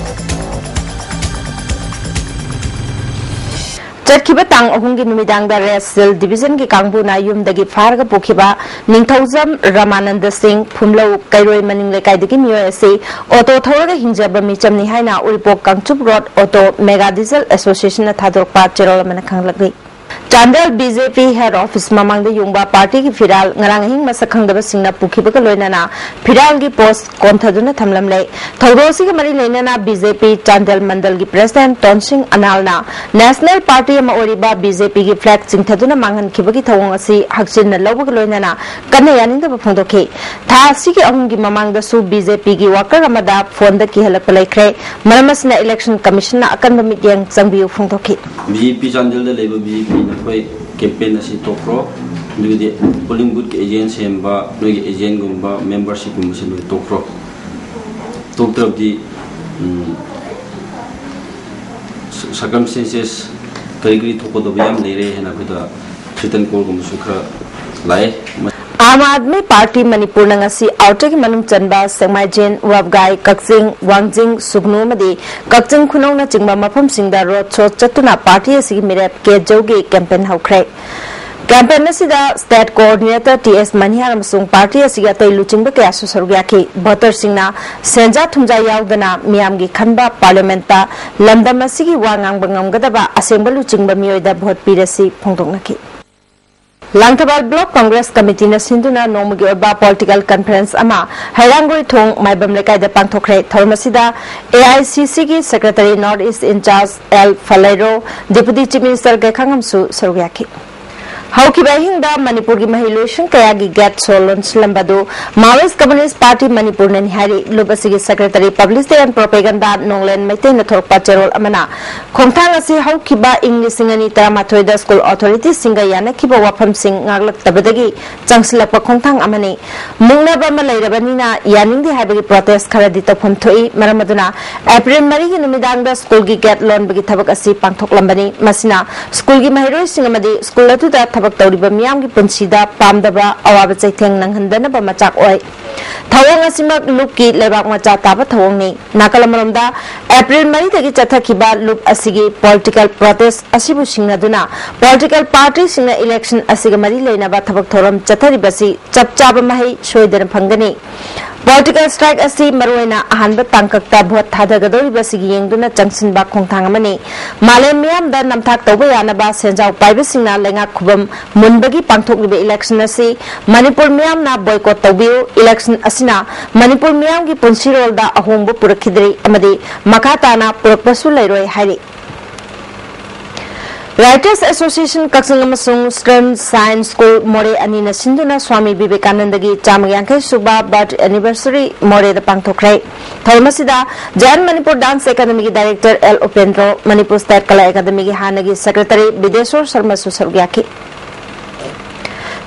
ꯆꯠꯈꯤꯕ ꯇꯥꯡ ꯑꯍꯨꯝꯒꯤ ꯅꯨꯃꯤꯗꯥꯡꯗ ꯔꯦꯁ ꯁꯦꯜ ꯗꯤꯕꯤꯖꯟꯒꯤ ꯀꯥꯡꯕꯨꯅ ꯌꯨꯝꯗꯒꯤ ꯐꯥꯔꯒ ꯄꯨꯈꯤꯕ ꯅꯤꯡꯊꯧꯖꯝ ꯔꯃꯥꯅꯟꯗ ꯁꯤꯡ, ꯐꯨꯝꯂꯧ ꯀꯩꯔꯣꯏ ꯃꯅꯤꯡ ꯂꯩꯀꯥꯏꯗꯒꯤ ꯃꯤꯑꯣꯏ ꯑꯁꯤ ꯑꯣꯇꯣ ꯊꯧꯔꯒ ꯍꯤꯡꯖꯕ ꯃꯤꯆꯝꯅꯤ ꯍꯥꯏꯅ ꯎꯔꯤꯄꯣꯛ Kangchup road auto mega diesel ꯑꯦꯁꯣꯁꯤꯌꯦꯁꯟꯅ ꯊꯥꯗꯣꯔꯛꯄ ꯆꯦꯔꯣꯜ ꯑꯃꯅ ꯈꯪꯂꯛꯂꯤ꯫ ꯆꯥꯟꯗꯦꯜ ꯕꯤ ꯖꯦ ꯄꯤ ꯍꯦꯗ ꯑꯣꯐꯤꯁ ꯃꯃꯥꯡꯗ ꯌꯨꯡꯕ ꯄꯥꯔꯇꯤꯒꯤ ꯐꯤꯔꯥꯜ ꯉꯔꯥꯡ ꯑꯍꯤꯡ ꯃꯁꯛ ꯈꯪꯗꯕꯁꯤꯡꯅ ꯄꯨꯈꯤꯕꯒ ꯂꯣꯏꯅꯅ ꯐꯤꯔꯥꯜꯒꯤ ꯄꯣꯁ ꯀꯣꯟꯊꯗꯨꯅ ꯊꯝꯂꯝꯂꯦ꯫ ꯊꯧꯗꯣꯛ ꯑꯁꯤꯒ ꯃꯔꯤ ꯂꯩꯅꯅ ꯕꯤ ꯖꯦ ꯄꯤ ꯆꯥꯟꯗꯦꯜ ꯃꯟꯗꯜꯒꯤ ꯄ꯭ꯔꯦꯁꯤꯗꯦꯟꯠ ꯇꯣꯟꯁꯤꯡ ꯑꯅꯥꯜꯅ ꯅꯦꯁꯅꯦꯜ ꯄꯥꯔꯇꯤ ꯑꯃ ꯑꯣꯏꯔꯤꯕ ꯕꯤ ꯖꯦ ꯄꯤꯒꯤ ꯐ꯭ꯂꯦꯒ ꯆꯤꯡꯊꯗꯨꯅ ꯃꯥꯡꯍꯟꯈꯤꯕꯒꯤ ꯊꯧꯑꯣꯡ ꯑꯁꯤ ꯍꯛꯆꯤꯟꯅ ꯂꯧꯕꯒ ꯂꯣꯏꯅꯅ ꯀꯟꯅ ꯌꯥꯅꯤꯡꯗꯕ ꯐꯣꯡꯗꯣꯛꯈꯤ꯫ ꯊꯥ ꯑꯁꯤꯒꯤ ꯑꯍꯨꯝꯒꯤ ꯃꯃꯥꯡꯗꯁꯨ ꯕꯤ ꯖꯦ ꯄꯤꯒꯤ ꯋꯥꯀꯔ ꯑꯃꯗ ꯐꯣꯟꯗ ꯀꯤꯍꯜꯂꯛꯄ ꯂꯩꯈ꯭ꯔꯦ꯫ ꯃꯔꯝ ꯑꯁꯤꯅ ꯏꯂꯦꯛꯁꯟ ꯀꯃꯤꯁꯟꯅ ꯑꯀꯟꯕ ꯃꯤꯠꯌꯦꯡ ꯆꯪꯕꯤꯌꯨ ꯐꯣꯡꯗꯣꯛꯈꯤ꯫ ꯕꯤ ꯖꯦ ꯄꯤ ꯆꯥꯟꯗꯦꯜꯗ ꯂꯩꯕ ꯕꯤ ꯖꯦ ꯄꯤ ꯅꯈꯣꯏ ꯀꯦꯝꯄꯦꯟ ꯑꯁꯤ ꯇꯣꯛꯈ꯭ꯔꯣ꯫ ꯑꯗꯨꯒꯤꯗꯤ ꯄꯣꯂꯤꯡ ꯕꯨꯠꯀꯤ ꯑꯦꯖꯦꯟ ꯁꯦꯝꯕ, ꯅꯣꯏꯒꯤ ꯑꯦꯖꯦꯟꯒꯨꯝꯕ, ꯃꯦꯝꯕꯔꯁꯤꯞꯀꯨꯝꯕꯁꯤ ꯂꯣꯏ ꯇꯣꯛꯈ꯭ꯔꯣ꯫ ꯇꯣꯛꯇ꯭ꯔꯕꯗꯤ, ꯎꯝ, ꯁ-, ꯁꯔꯀꯝꯁ꯭ꯇꯦꯟꯁꯦꯁ ꯀꯔꯤ ꯀꯔꯤ ꯊꯣꯛꯀꯗꯕ ꯌꯥꯝ ꯂꯩꯔꯦ ꯍꯥꯏꯅ ꯑꯩꯈꯣꯏꯗ ꯊ꯭ꯔꯤꯇꯟ ꯀꯣꯜꯒꯨꯝꯕꯁꯨ ꯈꯔ ꯂꯥꯛꯑꯦ꯫ ꯑꯥꯝ ꯑꯥꯗꯃꯤ ꯄꯥꯔꯇꯤ ꯃꯅꯤꯄꯨꯔꯅ ꯉꯁꯤ ꯑꯥꯎꯇꯔꯒꯤ ꯃꯅꯨꯡ ꯆꯟꯕ ꯁꯦꯛꯃꯥꯏꯖꯦꯟ, ꯋꯥꯕꯒꯥꯏ, ꯀꯛꯆꯤꯡ, ꯋꯥꯡꯖꯤꯡ, ꯁꯨꯒꯅꯨ ꯑꯃꯗꯤ ꯀꯛꯆꯤꯡ ꯈꯨꯅꯧꯅꯆꯤꯡꯕ ꯃꯐꯝꯁꯤꯡꯗ ꯔꯣꯗ ꯁꯣ ꯆꯠꯇꯨꯅ ꯄꯥꯔꯇꯤ ꯑꯁꯤꯒꯤ ꯃꯤꯔꯦꯞ ꯀꯦ ꯖꯧꯒꯤ ꯀꯦꯝꯄꯦꯟ ꯍꯧꯈ꯭ꯔꯦ꯫ ꯀꯦꯝꯄꯦꯟ ꯑꯁꯤꯗ ꯁ꯭ꯇꯦꯠ ꯀꯣꯑꯣꯔꯗꯤꯅꯦꯇꯔ ꯇꯤ ꯑꯦꯁ ꯃꯅꯤꯍꯥꯔ ꯑꯃꯁꯨꯡ ꯄꯥꯔꯇꯤ ꯑꯁꯤꯒꯤ ꯑꯇꯩ ꯂꯨꯆꯤꯡꯕ ꯀꯌꯥꯁꯨ ꯁꯔꯨꯛ ꯌꯥꯈꯤ꯫ ꯚꯣꯇꯔꯁꯤꯡꯅ ꯁꯦꯟꯖꯥ ꯊꯨꯝꯖꯥ ꯌꯥꯎꯗꯅ ꯃꯤꯌꯥꯝꯒꯤ ꯈꯟꯕ ꯄꯥꯔꯂꯤꯌꯥꯃꯦꯟꯠꯇ ꯂꯝꯗꯝ ꯑꯁꯤꯒꯤ ꯋꯥ ꯉꯥꯡꯕ ꯉꯝꯒꯗꯕ ꯑꯁꯦꯡꯕ ꯂꯨꯆꯤꯡꯕ ꯃꯤꯑꯣꯏꯗ ꯚꯣꯠ ꯄꯤꯔꯁꯤ ꯐꯣꯡꯗꯣꯛꯅꯈꯤ꯫ ꯂꯥꯡꯊꯕꯥꯜ ꯕ꯭ꯂꯣꯛ ꯀꯪꯒ꯭ꯔꯦꯁ ꯀꯃꯤꯇꯤꯅ ꯁꯤꯟꯗꯨꯅ ꯅꯣꯡꯃꯒꯤ ꯑꯣꯏꯕ ꯄꯣꯂꯤꯇꯤꯀꯦꯜ ꯀꯟꯐꯔꯦꯟꯁ ꯑꯃ ꯍꯩꯔꯥꯡꯒꯣꯏ ꯊꯣꯡ ꯃꯥꯏꯕꯝ ꯂꯩꯀꯥꯏꯗ ꯄꯥꯡꯊꯣꯛꯈ꯭ꯔꯦ꯫ ꯊꯧꯔꯝ ꯑꯁꯤꯗ ꯑꯦ ꯑꯥꯏ ꯁꯤ ꯁꯤꯒꯤ secretary north east in charge L Faleiro, deputy chief minister ꯒꯦꯈꯥꯉꯝꯁꯨ ꯁꯔꯨꯛ ꯌꯥꯈꯤ꯫ ꯍꯧꯈꯤꯕ ꯑꯍꯤꯡꯗ ꯃꯅꯤꯄꯨꯔꯒꯤ ꯃꯍꯩꯂꯣꯏꯁꯪ ꯀꯌꯥꯒꯤ ꯒꯦꯠ ꯁꯣ ꯂꯣꯟꯁꯤꯜꯂꯝꯕꯗꯨ ꯃꯥꯋꯣꯏꯁ ꯀꯝꯃꯨꯅꯤꯁ ꯄꯥꯔꯇꯤ ꯃꯅꯤꯄꯨꯔꯅꯅꯤ ꯍꯥꯏꯔꯤ꯫ ꯂꯨꯞ ꯑꯁꯤꯒꯤ secretary publicity and propaganda Nonglen ꯃꯩꯇꯩꯅ ꯊꯣꯛꯄ ꯆꯦꯔꯣꯜ ꯑꯃꯅ ꯈꯣꯡꯊꯥꯡ ꯑꯁꯤ ꯍꯧꯈꯤꯕ ꯏꯪ ꯂꯤꯁꯤꯡ ꯑꯅꯤ ꯇꯔꯥꯃꯥꯊꯣꯏꯗ ꯁ꯭ꯀꯨꯜ ꯑꯣꯊꯣꯔꯤꯇꯤꯁꯤꯡꯒ ꯌꯥꯅꯈꯤꯕ ꯋꯥꯐꯝꯁꯤꯡ ꯉꯥꯛꯂꯛꯇꯕꯗꯒꯤ ꯆꯪꯁꯤꯜꯂꯛꯄ ꯈꯣꯡꯊꯥꯡ ꯑꯃꯅꯤ꯫ ꯃꯨꯛꯅꯕ ꯑꯃ ꯂꯩꯔꯕꯅꯤꯅ ꯌꯥꯅꯤꯡꯗꯦ ꯍꯥꯏꯕꯒꯤ ꯄ꯭ꯔꯣꯇꯦꯁ ꯈꯔꯗꯤ ꯇꯧꯐꯝ ꯊꯣꯛꯏ꯫ ꯃꯔꯝ ꯑꯗꯨꯅ ꯑꯦꯄ꯭ꯔꯤꯜ ꯃꯔꯤꯒꯤ ꯅꯨꯃꯤꯗꯥꯡꯗ ꯁ꯭ꯀꯨꯜꯒꯤ ꯒꯦꯠ ꯂꯣꯟꯕꯒꯤ ꯊꯕꯛ ꯑꯁꯤ ꯄꯥꯡꯊꯣꯛꯂꯝꯕꯅꯤ꯫ ꯃꯁꯤꯅ ꯁ꯭ꯀꯨꯜꯒꯤ ꯃꯍꯩꯔꯣꯏꯁꯤꯡ ꯑꯃꯗꯤ ꯁ꯭ꯀꯨꯜ ꯑꯗꯨꯗ ꯊꯕꯛ ꯇꯧꯔꯤꯕ ꯃꯤꯌꯥꯝꯒꯤ ꯄꯨꯟꯁꯤꯗ ꯄꯥꯝꯗꯕ ꯑꯋꯥꯕ ꯆꯩꯊꯦꯡ ꯅꯪꯍꯟꯗꯅꯕ ꯃꯆꯥꯛ ꯑꯣꯏ꯫ ꯊꯧꯑꯣꯡ ꯑꯁꯤꯃꯛ ꯂꯨꯞꯀꯤ ꯂꯩꯕꯥꯛ ꯃꯆꯥ ꯇꯥꯕ ꯊꯧꯑꯣꯡꯅꯤ꯫ ꯅꯥꯀꯜ ꯑꯃꯔꯣꯝꯗ, ꯑꯦꯄ꯭ꯔꯤꯜ ꯃꯔꯤꯗꯒꯤ ꯆꯠꯊꯈꯤꯕ ꯂꯨꯞ ꯑꯁꯤꯒꯤ ꯄꯣꯂꯤꯇꯤꯀꯦꯜ ꯄ꯭ꯔꯣꯇꯦꯁ ꯑꯁꯤꯕꯨ ꯁꯤꯡꯅꯗꯨꯅ ꯄꯣꯂꯤꯇꯤꯀꯦꯜ ꯄꯥꯔꯇꯤꯁꯤꯡꯅ ꯏꯂꯦꯛꯁꯟ ꯑꯁꯤꯒ ꯃꯔꯤ ꯂꯩꯅꯕ ꯊꯕꯛ ꯊꯧꯔꯝ ꯆꯠꯊꯔꯤꯕꯁꯤ ꯆꯞ ꯆꯥꯕ ꯃꯍꯩ ꯁꯣꯏꯗꯅ ꯐꯪꯒꯅꯤ꯫ ꯄꯣꯂꯤꯇꯤꯀꯦꯜ ꯁ꯭ꯇ꯭ꯔꯥꯏꯛ ꯑꯁꯤ ꯃꯔꯨꯑꯣꯏꯅ ꯑꯍꯥꯟꯕ ꯇꯥꯡꯀꯛꯇ ꯚꯣꯠ ꯊꯥꯗꯒꯗꯧꯔꯤꯕꯁꯤꯒꯤ ꯌꯦꯡꯗꯨꯅ ꯆꯪꯁꯤꯟꯕ ꯈꯣꯡꯊꯥꯡ ꯑꯃꯅꯤ꯫ ꯃꯥꯂꯦꯝ ꯃꯤꯌꯥꯝꯗ ꯅꯝꯊꯥꯛ ꯇꯧꯕ ꯌꯥꯅꯕ ꯁꯦꯟꯖꯥꯎ ꯄꯥꯏꯕꯁꯤꯡꯅ ꯂꯩꯉꯥꯛ ꯈꯨꯕꯝ ꯃꯨꯟꯕꯒꯤ ꯄꯥꯡꯊꯣꯛꯂꯤꯕ ꯏꯂꯦꯛꯁꯟ ꯑꯁꯤ ꯃꯅꯤꯄꯨꯔ ꯃꯤꯌꯥꯝꯅ ꯕꯣꯏꯀꯣꯠ ꯇꯧꯕꯤꯌꯨ꯫ ꯏꯂꯦꯛꯁꯟ ꯑꯁꯤꯅ ꯃꯅꯤꯄꯨꯔ ꯃꯤꯌꯥꯝꯒꯤ ꯄꯨꯟꯁꯤꯔꯣꯜꯗ ꯑꯍꯣꯡꯕ ꯄꯨꯔꯛꯈꯤꯗ꯭ꯔꯤ ꯑꯃꯗꯤ ꯃꯈꯥ ꯇꯥꯅ ꯄꯨꯔꯛꯄꯁꯨ ꯂꯩꯔꯣꯏ ꯍꯥꯏꯔꯤ꯫ Writers Association ꯀꯛꯆꯤꯡ ꯑꯃꯁꯨꯡ Stern Science School ꯃꯣꯔꯦ ꯑꯅꯤꯅ ꯁꯤꯟꯗꯨꯅ ꯁ꯭ꯋꯥꯃꯤ ꯕꯤꯕꯦꯀꯥꯅꯟꯗꯒꯤ ꯆꯥꯝꯃ ꯌꯥꯡꯈꯩ ꯁꯨꯕ birth anniversary ꯃꯣꯔꯦꯗ ꯄꯥꯡꯊꯣꯛꯈ꯭ꯔꯦ꯫ ꯊꯧꯔꯝ ꯑꯁꯤꯗ Giant Manipur Dance Academyꯒꯤ director L ꯎꯄꯦꯟꯗ꯭ꯔꯣ, Manipur State Kala Academyꯒꯤ ꯍꯥꯟꯅꯒꯤ secretary ꯕꯤꯗꯦꯁꯣꯔ ꯁꯔꯃꯁꯨ ꯁꯔꯨꯛ ꯌꯥꯈꯤ꯫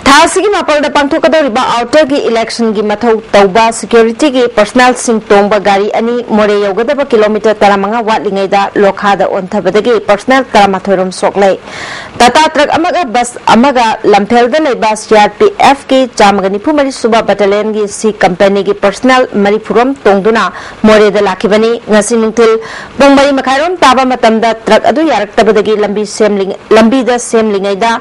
ꯊꯥ ꯑꯁꯤꯒꯤ ꯃꯥꯄꯜꯗ ꯄꯥꯡꯊꯣꯛꯀꯗꯧꯔꯤꯕ outerꯒꯤ electionꯒꯤ ꯃꯊꯧ ꯇꯧꯕ securityꯒꯤ personnelꯁꯤꯡ ꯇꯣꯡꯕ ꯒꯥꯔꯤ ꯑꯅꯤ ꯃꯣꯔꯦ ꯌꯧꯒꯗꯕ kilometre ꯇꯔꯥꯃꯉꯥ ꯋꯥꯠꯂꯤꯉꯩꯗ ꯂꯣꯈꯥꯗ ꯑꯣꯟꯊꯕꯗꯒꯤ personnel ꯇꯔꯥꯃꯥꯊꯣꯏ ꯔꯣꯝ ꯁꯣꯛꯂꯦ꯫ Tata truck ꯑꯃꯒ bus ꯑꯃꯒ ꯂꯝꯐꯦꯜꯗ ꯂꯩꯕ CRPFꯀꯤ ꯆꯥꯝꯃꯒ ꯅꯤꯐꯨ ꯃꯔꯤ ꯁꯨꯕ battalionꯒꯤ C companyꯒꯤ personnel ꯃꯔꯤꯐꯨ ꯔꯣꯝ ꯇꯣꯡꯗꯨꯅ ꯃꯣꯔꯦꯗ ꯂꯥꯛꯈꯤꯕꯅꯤ꯫ ꯉꯁꯤ ꯅꯨꯡꯊꯤꯜ ꯄꯨꯡ ꯃꯔꯤ ꯃꯈꯥꯏꯔꯣꯝ ꯇꯥꯕ ꯃꯇꯝꯗ truck ꯑꯗꯨ ꯌꯥꯔꯛꯇꯕꯗꯒꯤ ꯂꯝꯕꯤ ꯁꯦꯝꯂꯤ-, ꯂꯝꯕꯤꯗ ꯁꯦꯝꯂꯤꯉꯩꯗ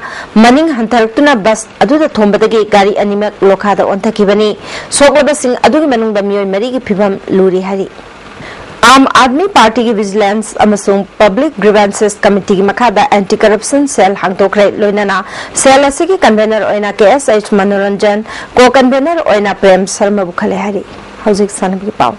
ꯃꯅꯤꯡ ꯍꯟꯊꯔꯛꯇꯨꯅ bus ꯑꯗꯨꯗ ꯊꯣꯝꯕꯗꯒꯤ ꯒꯥꯔꯤ ꯑꯅꯤꯃꯛ ꯂꯣꯈꯥꯗ ꯑꯣꯟꯊꯈꯤꯕꯅꯤ꯫ ꯁꯣꯛꯂꯕꯁꯤꯡ ꯑꯗꯨꯒꯤ ꯃꯅꯨꯡꯗ ꯃꯤꯑꯣꯏ ꯃꯔꯤꯒꯤ ꯐꯤꯕꯝ ꯂꯨꯔꯤ ꯍꯥꯏꯔꯤ꯫ ꯑꯥꯝ ꯑꯥꯗꯃꯤ ꯄꯥꯔꯇꯤꯒꯤ Vigilance ꯑꯃꯁꯨꯡ Public Grievances Committeeꯒꯤ ꯃꯈꯥꯗ Anti Corruption Cell ꯍꯥꯡꯗꯣꯛꯈ꯭ꯔꯦ꯫ ꯂꯣꯏꯅꯅ cell ꯑꯁꯤꯒꯤ convener ꯑꯣꯏꯅ KSH ꯃꯅꯣꯔꯟꯖꯟ, co-convener ꯑꯣꯏꯅ ꯄ꯭ꯔꯦꯝ ꯁꯔꯃꯕꯨ ꯈꯜꯂꯦ ꯍꯥꯏꯔꯤ꯫ ꯍꯧꯖꯤꯛ ꯁꯥꯟꯅꯕꯒꯤ ꯄꯥꯎ꯫